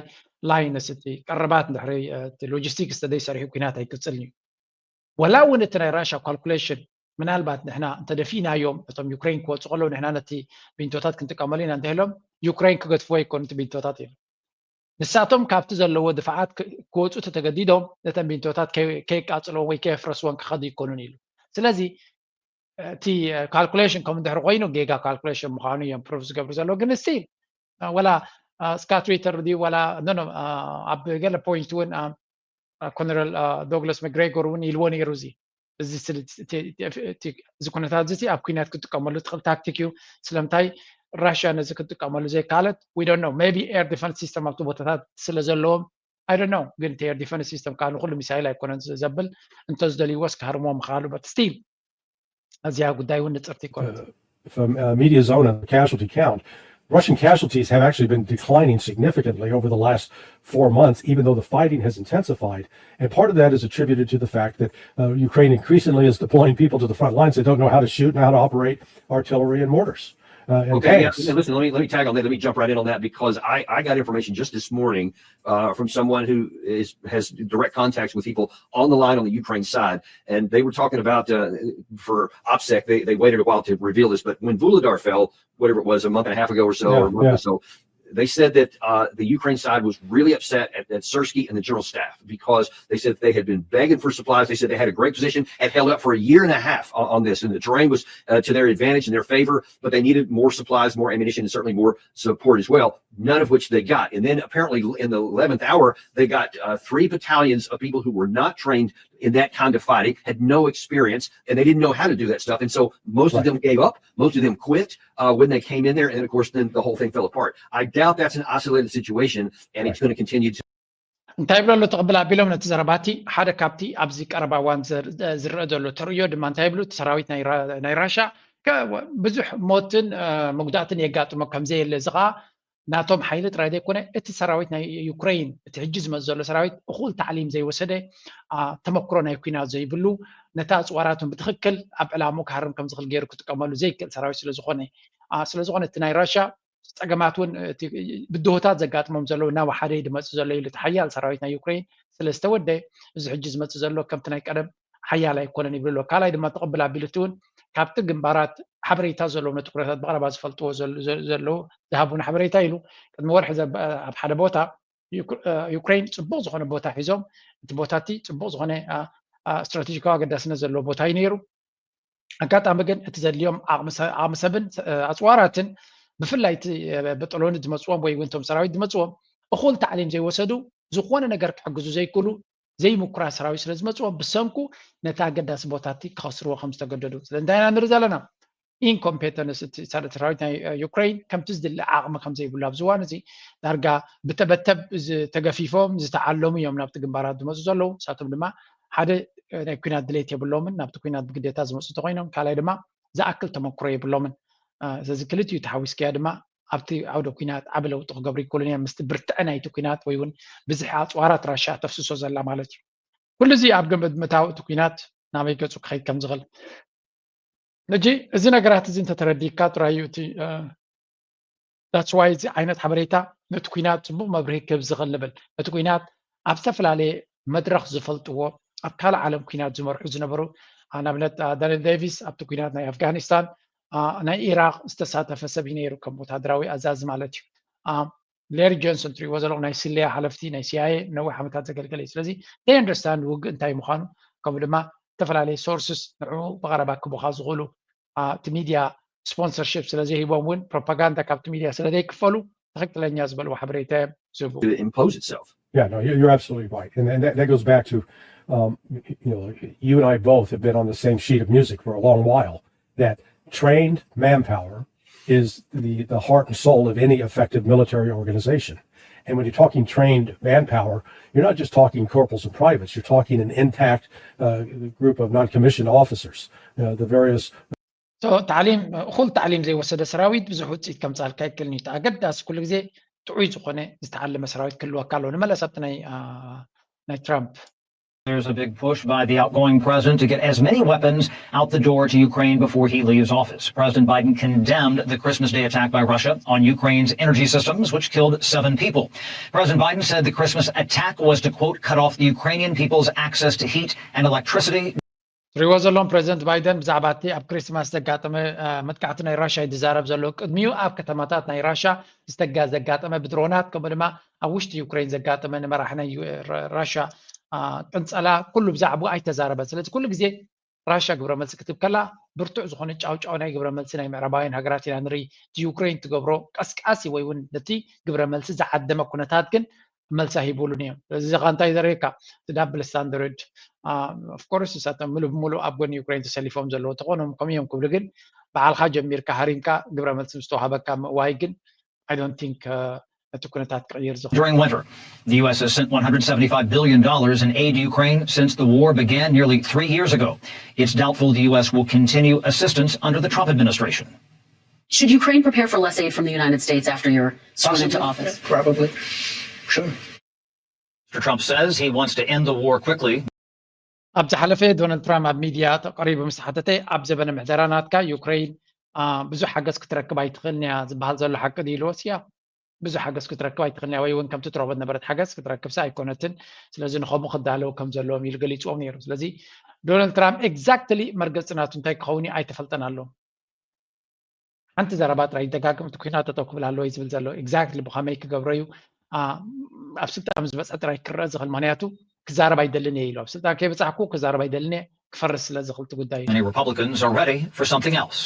lines እቲ ቀረባት እንድሕሪ አ፣ እቲ ሎጂስቲክስ ተዘይሰሪሑ ኩናት ኣይቅፅልን እዩ። ወላ እውን እቲ ናይ ራሻ ካልኩሌሽን ምናልባት ንሕና እንተደፊእናዮም እቶም ዩክሬን ክወፁ ከለዉ ንሕና ነቲ ቢንቶታት ክንጥቀመሉ ኢና እንተኢሎም ዩክሬን ክገድፍዎ ይኮኑ እቲ ቢንቶታት እዮም። ንሳቶም ካብቲ ዘለዎ ድፋዓት ክ- ክወፁ ተተገዲዶም ነተን ቢንቶታት ከይ- ከየቃፅልዎም ወይ ከየፍረስዎን ክኸዱ ይኮኑን ኢሉ። ስለዚ እቲ ካልኩሌሽን ከም እንድሕር ኮይኑ ጌጋ ካልኩሌሽን ምዃኑ እዮም ፕሩፍ ዝገብሩ ዘለዉ። ግን ስቲል ወላ ስካት ሪተር ድዩ ወላ ኖ ኖ ኣብ ገለ ፖይንት እውን ኮነረል ዶግላስ መግሬጎር እውን ኢልዎ ነይሩ። እዚ እዚ ስል- እቲ- እቲ- እቲ- እዚ ኩነታት እዚ ኣብ ኩናት ክትጥቀመሉ ትኽእል ታክቲክ እዩ። ስለምንታይ ራሽያ ነዚ ክትጥቀመሉ ዘይካለት we don't know maybe air defense system ኣብቲ ቦታታት ስለ ዘለዎም I don't know። ግን እቲ air defense system ከዓ ንኩሉ ሚሳይል ኣይኮነን ዘብል እንተዝደልይዎስ ክሃርሞ ምኽኣሉ but still እዚኣ ጉዳይ እውን ንፅርቲ ይኮነት። From uh, media zone on the casualty count, Russian casualties have actually been declining significantly over the last four months, even though the fighting has intensified. And part of that is attributed to the fact that uh, Ukraine increasingly is deploying people to the front lines that don't know how to shoot and how to operate artillery and mortars uh, and Okay, yeah, tanks. and listen, let me let me tag on that. Let me jump right in on that because I, I got information just this morning uh, from someone who is has direct contacts with people on the line on the Ukraine side, and they were talking about uh, for OPSEC. They, they waited a while to reveal this, but when Vuhledar fell, whatever it was, a month and a half ago or so, Yeah, or a month yeah. or so, they said that uh, the Ukraine side was really upset at, at Syrskyi and the general staff because they said they had been begging for supplies. They said they had a great position, had held up for a year and a half on, on this, and the terrain was uh, to their advantage and their favor, but they needed more supplies, more ammunition, and certainly more support as well. None of which they got. And then apparently in the eleventh hour, they got uh, three battalions of people who were not trained in that kind of fighting, had no experience, and they didn't know how to do that stuff. And so most of Right. them gave up. Most of them quit uh, when they came in there. And of course, then the whole thing fell apart. I doubt that's an isolated situation, and it's going to continue to. እንታይ ይብሉ ኣሎ ተቐብል ኣቢሎም ነቲ ዘረባቲ ሓደ ካብቲ ኣብዚ ቀረባ እዋን ዝር- ዝረአ ዘሎ ተርእዮ ድማ እንታይ ይብሉ እቲ ሰራዊት ናይ ራ- ናይ ራሻ ከ- ብዙሕ ሞትን አ፣ መጉዳእትን የጋጥሞ ከምዘየለ እዚ ከዓ ናቶም ሓይሊ ጥራይ ዘይኮነ እቲ ሰራዊት ናይ ዩክሬን እቲ ሕጂ ዝመፅ ዘሎ ሰራዊት እኹል ታዕሊም ዘይወሰደ አ፣ ተመክሮ ናይ ኩናት ዘይብሉ ነቲ ኣፅዋራቱን ብትኽክል ኣብ ዕላምኡ ክሃርም ከም ዝኽእል ገይሩ ክጥቀመሉ ዘይክእል ሰራዊት ስለዝኾነ አ፣ ስለዝኾነ እቲ ናይ ራሻ ጸገማት እውን ብድሆታት ዘጋጥሞም ዘለዉ እናወሓደ ድመጽእ ዘሎ ኢሉ እቲ ሓያል ሰራዊት ናይ ዩክሬን ስለ ዝተወደ፣ እዚ ሕጂ ዝመጽእ ዘሎ ከምቲ ናይ ቀደም ሓያል ኣይኮነን ይብል ኣሎ። ካልኣይ ድማ ተቐብል ኣቢሉ እቲ እውን ካብቲ ግንባራት ሓበሬታ ዘለዎም ነቲ ኩነታት ብቐረባ ዝፈልጥዎ ዘለዉ ዝሃቡን ሓበሬታ ኢሉ ቅድሚ ወርሒ ኣብ ሓደ ቦታ ዩክሬን ጽቡቕ ዝኾነ ቦታ ሒዞም፣ እቲ ቦታ እቲ ጽቡቕ ዝኾነ ስትራቴጂካዊ ኣገዳስነት ዘለዎ ቦታ እዩ ነይሩ። ኣጋጣሚ ግን እቲ ዘድልዮም ዓቕሚ ሰብን ኣፅዋራትን ብፍላይ እቲ ብጥሎኒ ዝመፅዎም ወይ እውን እቶም ሰራዊት ዝመፅዎም እኹል ታዕሊም ዘይወሰዱ፣ ዝኾነ ነገር ክሕግዙ ዘይክእሉ ዘይምኩራት ሰራዊት ስለ ዝመፅዎም ብሰንኩ ነቲ ኣገዳሲ ቦታቲ ክኸስርዎ ከም ዝተገደዱ ስለ እንታይ ኢና ንርኢ ዘለና። ኢንኮምፔተንስ እቲ ሰራዊት ናይ ዩክሬን ከምቲ ዝድለ ዓቕሚ ከም ዘይብሉ ኣብዚ እዋን እዚ ዳርጋ ብተበተብ ተገፊፎም ዝተዓለሙ እዮም ናብቲ ግንባራት ዝመፁ ዘለዉ። ንሳቶም ድማ ሓደ ናይ ኩናት ድሌት የብሎምን፣ ናብቲ ኩናት ብግዴታ ዝመፁ እንተኮይኖም፣ ካልኣይ ድማ ዝኣክል ተመክሮ የብሎምን። ስለዚ ክልቲኡ ተሓዊስካዮ ድማ ኣብቲ ዓውደ ኩናት ዓቢ ለውጢ ክገብሩ ይክእሉን እዮም፣ ምስቲ ብርትዐ ናይቲ ኩናት ወይ እውን ብዝሒ ኣፅዋራት ራሻ ተፍስሶ ዘላ ማለት እዩ። ኩሉ እዚ ኣብ ግምት ምእታው እቲ ኩናት ናበይ ገፁ ክኸይድ ከም ዝኽእል። ሕጂ እዚ ነገራት እዚ እንተተረዲእካ ጥራይ እዩ እቲ that's why እዚ ዓይነት ሓበሬታ ነቲ ኩናት ፅቡቕ መብርሂ ክህብ ዝኽእል ንብል። እቲ ኩናት ኣብ ዝተፈላለየ መድረኽ ዝፈልጥዎ ኣብ ካልእ ዓለም ኩናት ዝመርሑ ዝነበሩ ንኣብነት ዳንኤል ዴቪስ ኣብቲ ኩናት ናይ ኣፍጋኒስታን ናይ ኢራቅ ዝተሳተፈ ሰብ እዩ ነይሩ ከም ወታደራዊ ኣዛዚ ማለት እዩ። ሌሪ ጆንሰን ትሪእዎ ዘለኹም ናይ ስለያ ሓለፍቲ ናይ ሲኣይኤ ነዊሕ ዓመታት ዘገልገለ እዩ። ስለዚ they understand ውግእ እንታይ ምዃኑ ከምኡ ድማ ዝተፈላለየ sources ንዕኡ ብቐረባ ክቡኻ ዝኽእሉ እቲ ሚድያ ስፖንሰርሽፕ ስለ ዘይሂቦም እውን ፕሮፓጋንዳ ካብቲ ሚድያ ስለ ዘይክፈሉ ትኽክለኛ ዝበልዎ ሓበሬታ እዮም ዝህቡ። to impose itself. Yeah, no, you're, you're absolutely right. And, and that, that goes back to, um, you know, you and I both have been on the same sheet of music for a long while, that trained manpower is the, the heart and soul of any effective military organization. And when you're talking trained manpower, you're not just talking corporals and privates, you're talking an intact uh, group of non-commissioned officers, uh, the various ታዕሊም እኹል ታዕሊም ዘይወሰደ ሰራዊት ብዙሕ ውፅኢት ከምፃልካ ይክእል እዩ። ኣገዳሲ ኩሉ ግዜ ጥዑይ ዝኾነ ዝተዓለመ ሰራዊት ክህልወካ ኣለዎ። ንመለስ ኣብቲ ናይ ናይ ትራምፕ There's a big push by the outgoing president to get as many weapons out the door to Ukraine before he leaves office. President Biden condemned the Christmas Day attack by Russia on Ukraine's energy systems, which killed seven people. President Biden said the Christmas attack was to, quote, cut off the Ukrainian people's access to heat and electricity. ትሪእዎ ዘለዎም ፕሬዚደንት ባይደን ብዛዕባ እቲ ኣብ ክሪስማስ ዘጋጠመ መጥቃዕቲ ናይ ራሻ እዩ ዝዛረብ ዘሎ። ቅድሚኡ ኣብ ከተማታት ናይ ራሻ ዝተጋ ዘጋጠመ ብድሮናት ከምኡ ድማ ኣብ ውሽጢ ዩክሬን ዘጋጠመ ንመራሒ ናይ ራሻ ቅንፀላ ኩሉ ብዛዕባኡ ኣይተዛረበን። ስለዚ ኩሉ ግዜ ራሻ ግብረ መልሲ ክትብ ከላ ብርቱዕ ዝኾነ ጫውጫው ናይ ግብረ መልሲ ናይ ምዕራባውያን ሃገራት ኢና ንርኢ። እቲ ዩክሬን ትገብሮ ቀስቃሲ ወይ እውን ነቲ ግብረ መልሲ ዝዓደመ ኩነታት ግን መልሲ ኣይህብሉን እዮም። እዚ ኸ እንታይ ዘርእየካ? እቲ ዳብል ስታንደርድ ኦፍኮርስ ንሳቶም ምሉእ ብምሉእ ኣብ ጎኒ ዩክሬን ተሰሊፎም ዘለዉ ተኾኖም ከም እዮም ክብሉ ግን በዓልካ ጀሚርካ ሃሪምካ ግብረ መልሲ ምስ ተዋሃበካ ምእዋይ ግን I don't think ነቲ ኩነታት ክቕይር ዝኽእል። During winter, the U S has sent one hundred seventy-five billion dollars in aid to Ukraine since the war began nearly three years ago. It's doubtful the U S will continue assistance under the Trump administration. Should Ukraine prepare for less aid from the United States after your sworn into office? Probably. Sure. Mister Trump says he wants to end the war quickly. ኣብ ዝሓለፈ ዶናልድ ትራምፕ ኣብ ሚድያ ቀሪቡ ምስ ተሓተተ ኣብ ዘበነ ምሕደራ ናትካ ዩክሬን ብዙሕ ሓገዝ ክትረክብ ኣይትኽእልን እያ ዝበሃል ዘሎ ሓቂ ድዩ ኢልዎስ እያ ብዙሕ ሓገዝ ክትረክብ ኣይትኽእልን እያ ወይ እውን ከምቲ ትረኽቦ ዝነበረት ሓገዝ ክትረክብሲ ኣይኮነትን። ስለዚ ንኸምኡ ክዳለዉ ከም ዘለዎም ኢሉ ገሊፅዎም ነይሩ። ስለዚ ዶናልድ ትራምፕ ኤግዛክትሊ መርገፂ ናቱ እንታይ ክኸውን እዩ ኣይተፈልጠን ኣሎ። ሓንቲ ዘረባ ጥራይ ይደጋግም እቲ ኩናት ጠጠው ክብል ኣለዎ እዩ ዝብል ዘሎ። ኤግዛክትሊ ብኸመይ ክገብሮ እዩ ኣብ ስልጣን ምስ በፅሐ ጥራይ ክረአ ዝኽእል። ምክንያቱ ክዛረብ ኣይደልን እየ ኢሉ ኣብ ስልጣን ከይበፃሕኩ ክዛረብ ኣይደልን እየ ክፈርስ ስለ ዝኽእል እቲ ጉዳይ እዩ። Many Republicans are ready for something else.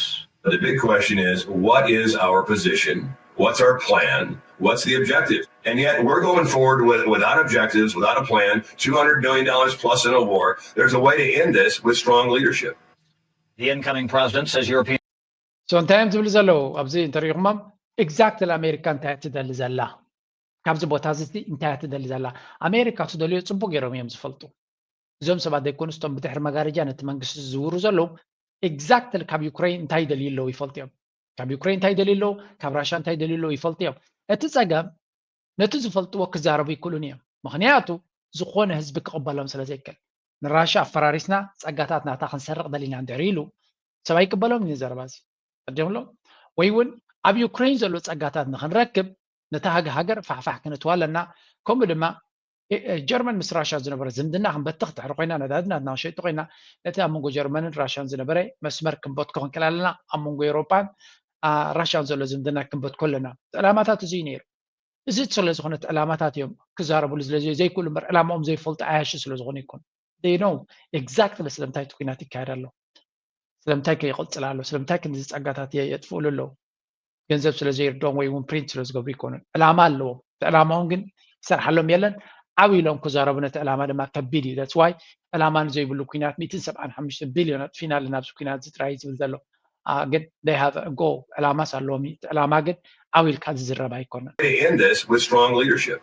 The big question is, what is our position? What's our plan? What's the objective? And yet we're going forward with, without objectives, without a plan, two hundred billion dollars plus in a war. There's a way to end this with strong leadership. The incoming president says European So እንታይ እዮም ዝብሉ ዘለዉ ኣብዚ እንተሪኢኹሞም ኤግዛክትሊ ኣሜሪካ እንታይ እያ ትደሊ ዘላ? ካብዚ ቦታ እዚ እንታይ እያ ትደሊ ዘላ? ኣሜሪካ ትደልዮ ፅቡቅ ገይሮም እዮም ዝፈልጡ። እዞም ሰባት ዘይኮኑስ እቶም ብድሕሪ መጋረጃ ነቲ መንግስቲ ዝዝውሩ ዘለዉ ኤግዛክትሊ ካብ ዩክሬን እንታይ ይደልዩ ኣለዉ ይፈልጡ እዮም። ካብ ዩክሬን እንታይ ይደልዩ ኣለዉ፣ ካብ ራሻ እንታይ ይደልዩ ኣለዉ ይፈልጡ እዮም። እቲ ፀገም ነቲ ዝፈልጥዎ ክዛረቡ ይክእሉን እዮም። ምክንያቱ ዝኾነ ህዝቢ ክቕበሎም ስለ ዘይክእል። ንራሻ ኣፈራሪስና ፀጋታት ናታ ክንሰርቕ ደሊና እንድሕር ኢሉ ሰብ ኣይቅበሎም እዩ ዘረባ እዚ። ቀዲምሎም ወይ እውን ኣብ ዩክሬን ዘሎ ጸጋታት ንክንረክብ ነታ ሃገ- ሃገር ፋሕፋሕ ክንእትዋ ኣለና። ከምኡ ድማ እ- እ፣ ጀርመን ምስ ራሻ ዝነበረ ዝምድና ክንበትኽ ድሕሪ ኮይና፣ ነዳዲ ናትና ሸይጥ ኮይና፣ እቲ ኣብ መንጎ ጀርመንን ራሻን ዝነበረ መስመር ክንበትኮ ክንክእል ኣለና። ኣብ መንጎ ኤውሮጳን ራሻን ዘሎ ዝምድና ክንበትኮ ኣለና። ዕላማታት እዚ እዩ ነይሩ። እዚ ስለ ዝኾነ እቲ ዕላማታት እዮም ክዛረብሉ ስለ ዘይክእሉ እምበር፣ ዕላማኦም ዘይፈልጡ ዓያሺ ስለ ዝኾኑ ይኮኑ። They know exactly ስለምንታይ እቲ ኩናት ይካየድ ኣሎ፣ ስለምንታይ ከ ይቕጽል ኣሎ፣ ስለምንታይ ክንዚ ጸጋታት የጥፍእሉ ኣለዉ። ገንዘብ ስለ ዘይርድኦም ወይ እውን ፕሪንት ስለ ዝገብሩ ይኮኑን። ዕላማ ኣለዎም። እቲ ዕላማውን ግን ይሰርሓሎም የለን። ዓው ኢሎም ክዛረቡ፣ ነቲ ዕላማ ድማ ከቢድ እዩ። That's why ዕላማ ንዘይብሉ ኩናት ሚእትን ሰብዓን ሓሙሽተ ቢልዮን ኣጥፊና ኣለና ኣብዚ ኩናት እዚ ጥራይ ዝብል ዘሎ። ግን they have a goal፣ ዕላማስ ኣለዎም። እቲ ዕላማ ግን ዓው ኢልካ ዝዝረብ ኣይኮነን። End this with strong leadership.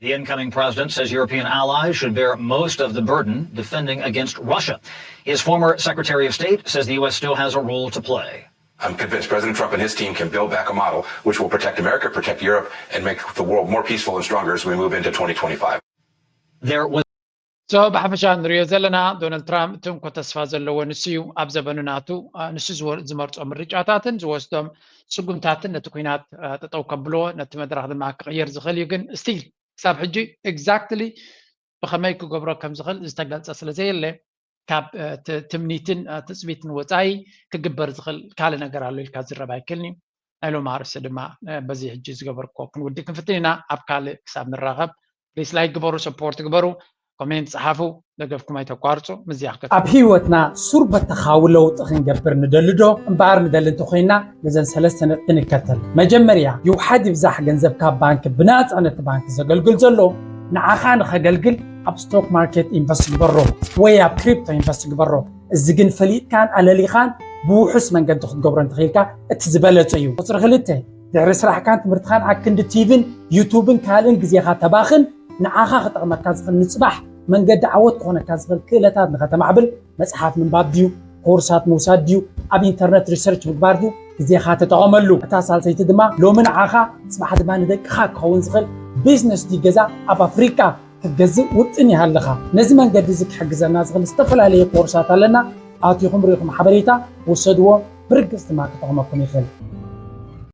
The incoming president says European allies should bear most of the burden defending against Russia. His former Secretary of State says the U S still has a role to play. I'm convinced President Trump and his team can build back a model which will protect America, protect Europe, and make the world more peaceful and stronger as we move into twenty twenty-five. There was So ብሓፈሻ ንሪኦ ዘለና፣ ዶናልድ ትራምፕ እቲ እንኮ ተስፋ ዘለዎ ንሱ እዩ። ኣብ ዘበኑ ናቱ ንሱ ዝመርፆ ምርጫታትን ዝወስዶም ስጉምታትን ነቲ ኩናት ጠጠው ከብልዎ፣ ነቲ መድረኽ ድማ ክቕይር ዝኽእል እዩ። ግን ስቲል ክሳብ ሕጂ ኤግዛክትሊ ብኸመይ ክገብሮ ከም ዝኽእል ዝተገልፀ ስለ ዘየለ፣ ካብ ትምኒትን ትፅቢትን ወፃኢ ክግበር ዝኽእል ካልእ ነገር ኣሎ ኢልካ ዝረብ ኣይክእልን እዩ። ናይ ሎም ኣርእስቲ ድማ በዚ ሕጂ ዝገበርኮ ክንውዲ ክንፍትን ኢና። ኣብ ካልእ ክሳብ ንራኸብ ፕሊስ ላይክ ግበሩ፣ ሰፖርት ግበሩ፣ ኮሜንት ጸሓፉ፣ ደገፍኩም ኣይተቋርጹ። ምዝያ ክከት ኣብ ህይወትና ሱር በተኻዊ ለውጢ ክንገብር ንደሊ ዶ? እምበኣር ንደሊ እንተኾይና ነዘን ሰለስተ ነጥቢ ንከተል። መጀመርያ ይውሓድ ይብዛሕ ገንዘብ ካብ ባንክ ብናጻ ነቲ ባንክ ዘገልግል ዘሎ ንዓኻ ንኸገልግል ኣብ ስቶክ ማርኬት ኢንቨስት ግበሮ ወይ ኣብ ክሪፕቶ ኢንቨስት ግበሮ። እዚ ግን ፈሊጥካን ኣለሊኻን ብውሑስ መንገዲ ክትገብሮ እንተኽኢልካ እቲ ዝበለጸ እዩ። ቁፅሪ ክልተ፣ ድሕሪ ስራሕካን ትምህርትኻን ኣክንዲ ቲቪን ዩቱብን ካልእን ግዜኻ ተባኽን ንዓኻ ክጠቕመካ ዝኽእል ንፅባሕ መንገዲ ዓወት ክኾነካ ዝኽእል ክእለታት ንኸተማዕብል መፅሓፍ ምንባብ ድዩ፣ ኮርሳት ምውሳድ ድዩ፣ ኣብ ኢንተርነት ሪሰርች ምግባር ድዩ ግዜኻ ተጠቐመሉ። እታ ሳልሰይቲ ድማ ሎሚ ንዓኻ ፅባሕ ድማ ንደቅኻ ክኸውን ዝኽእል ቢዝነስ ድዩ ገዛ ኣብ ኣፍሪቃ ክትገዝእ ውጥን ይሃልኻ። ነዚ መንገዲ እዚ ክሕግዘና ዝኽእል ዝተፈላለዩ ኮርሳት ኣለና። ኣቲኹም ርኢኹም ሓበሬታ ውሰድዎ፣ ብርግፅ ድማ ክጠቕመኩም ይኽእል።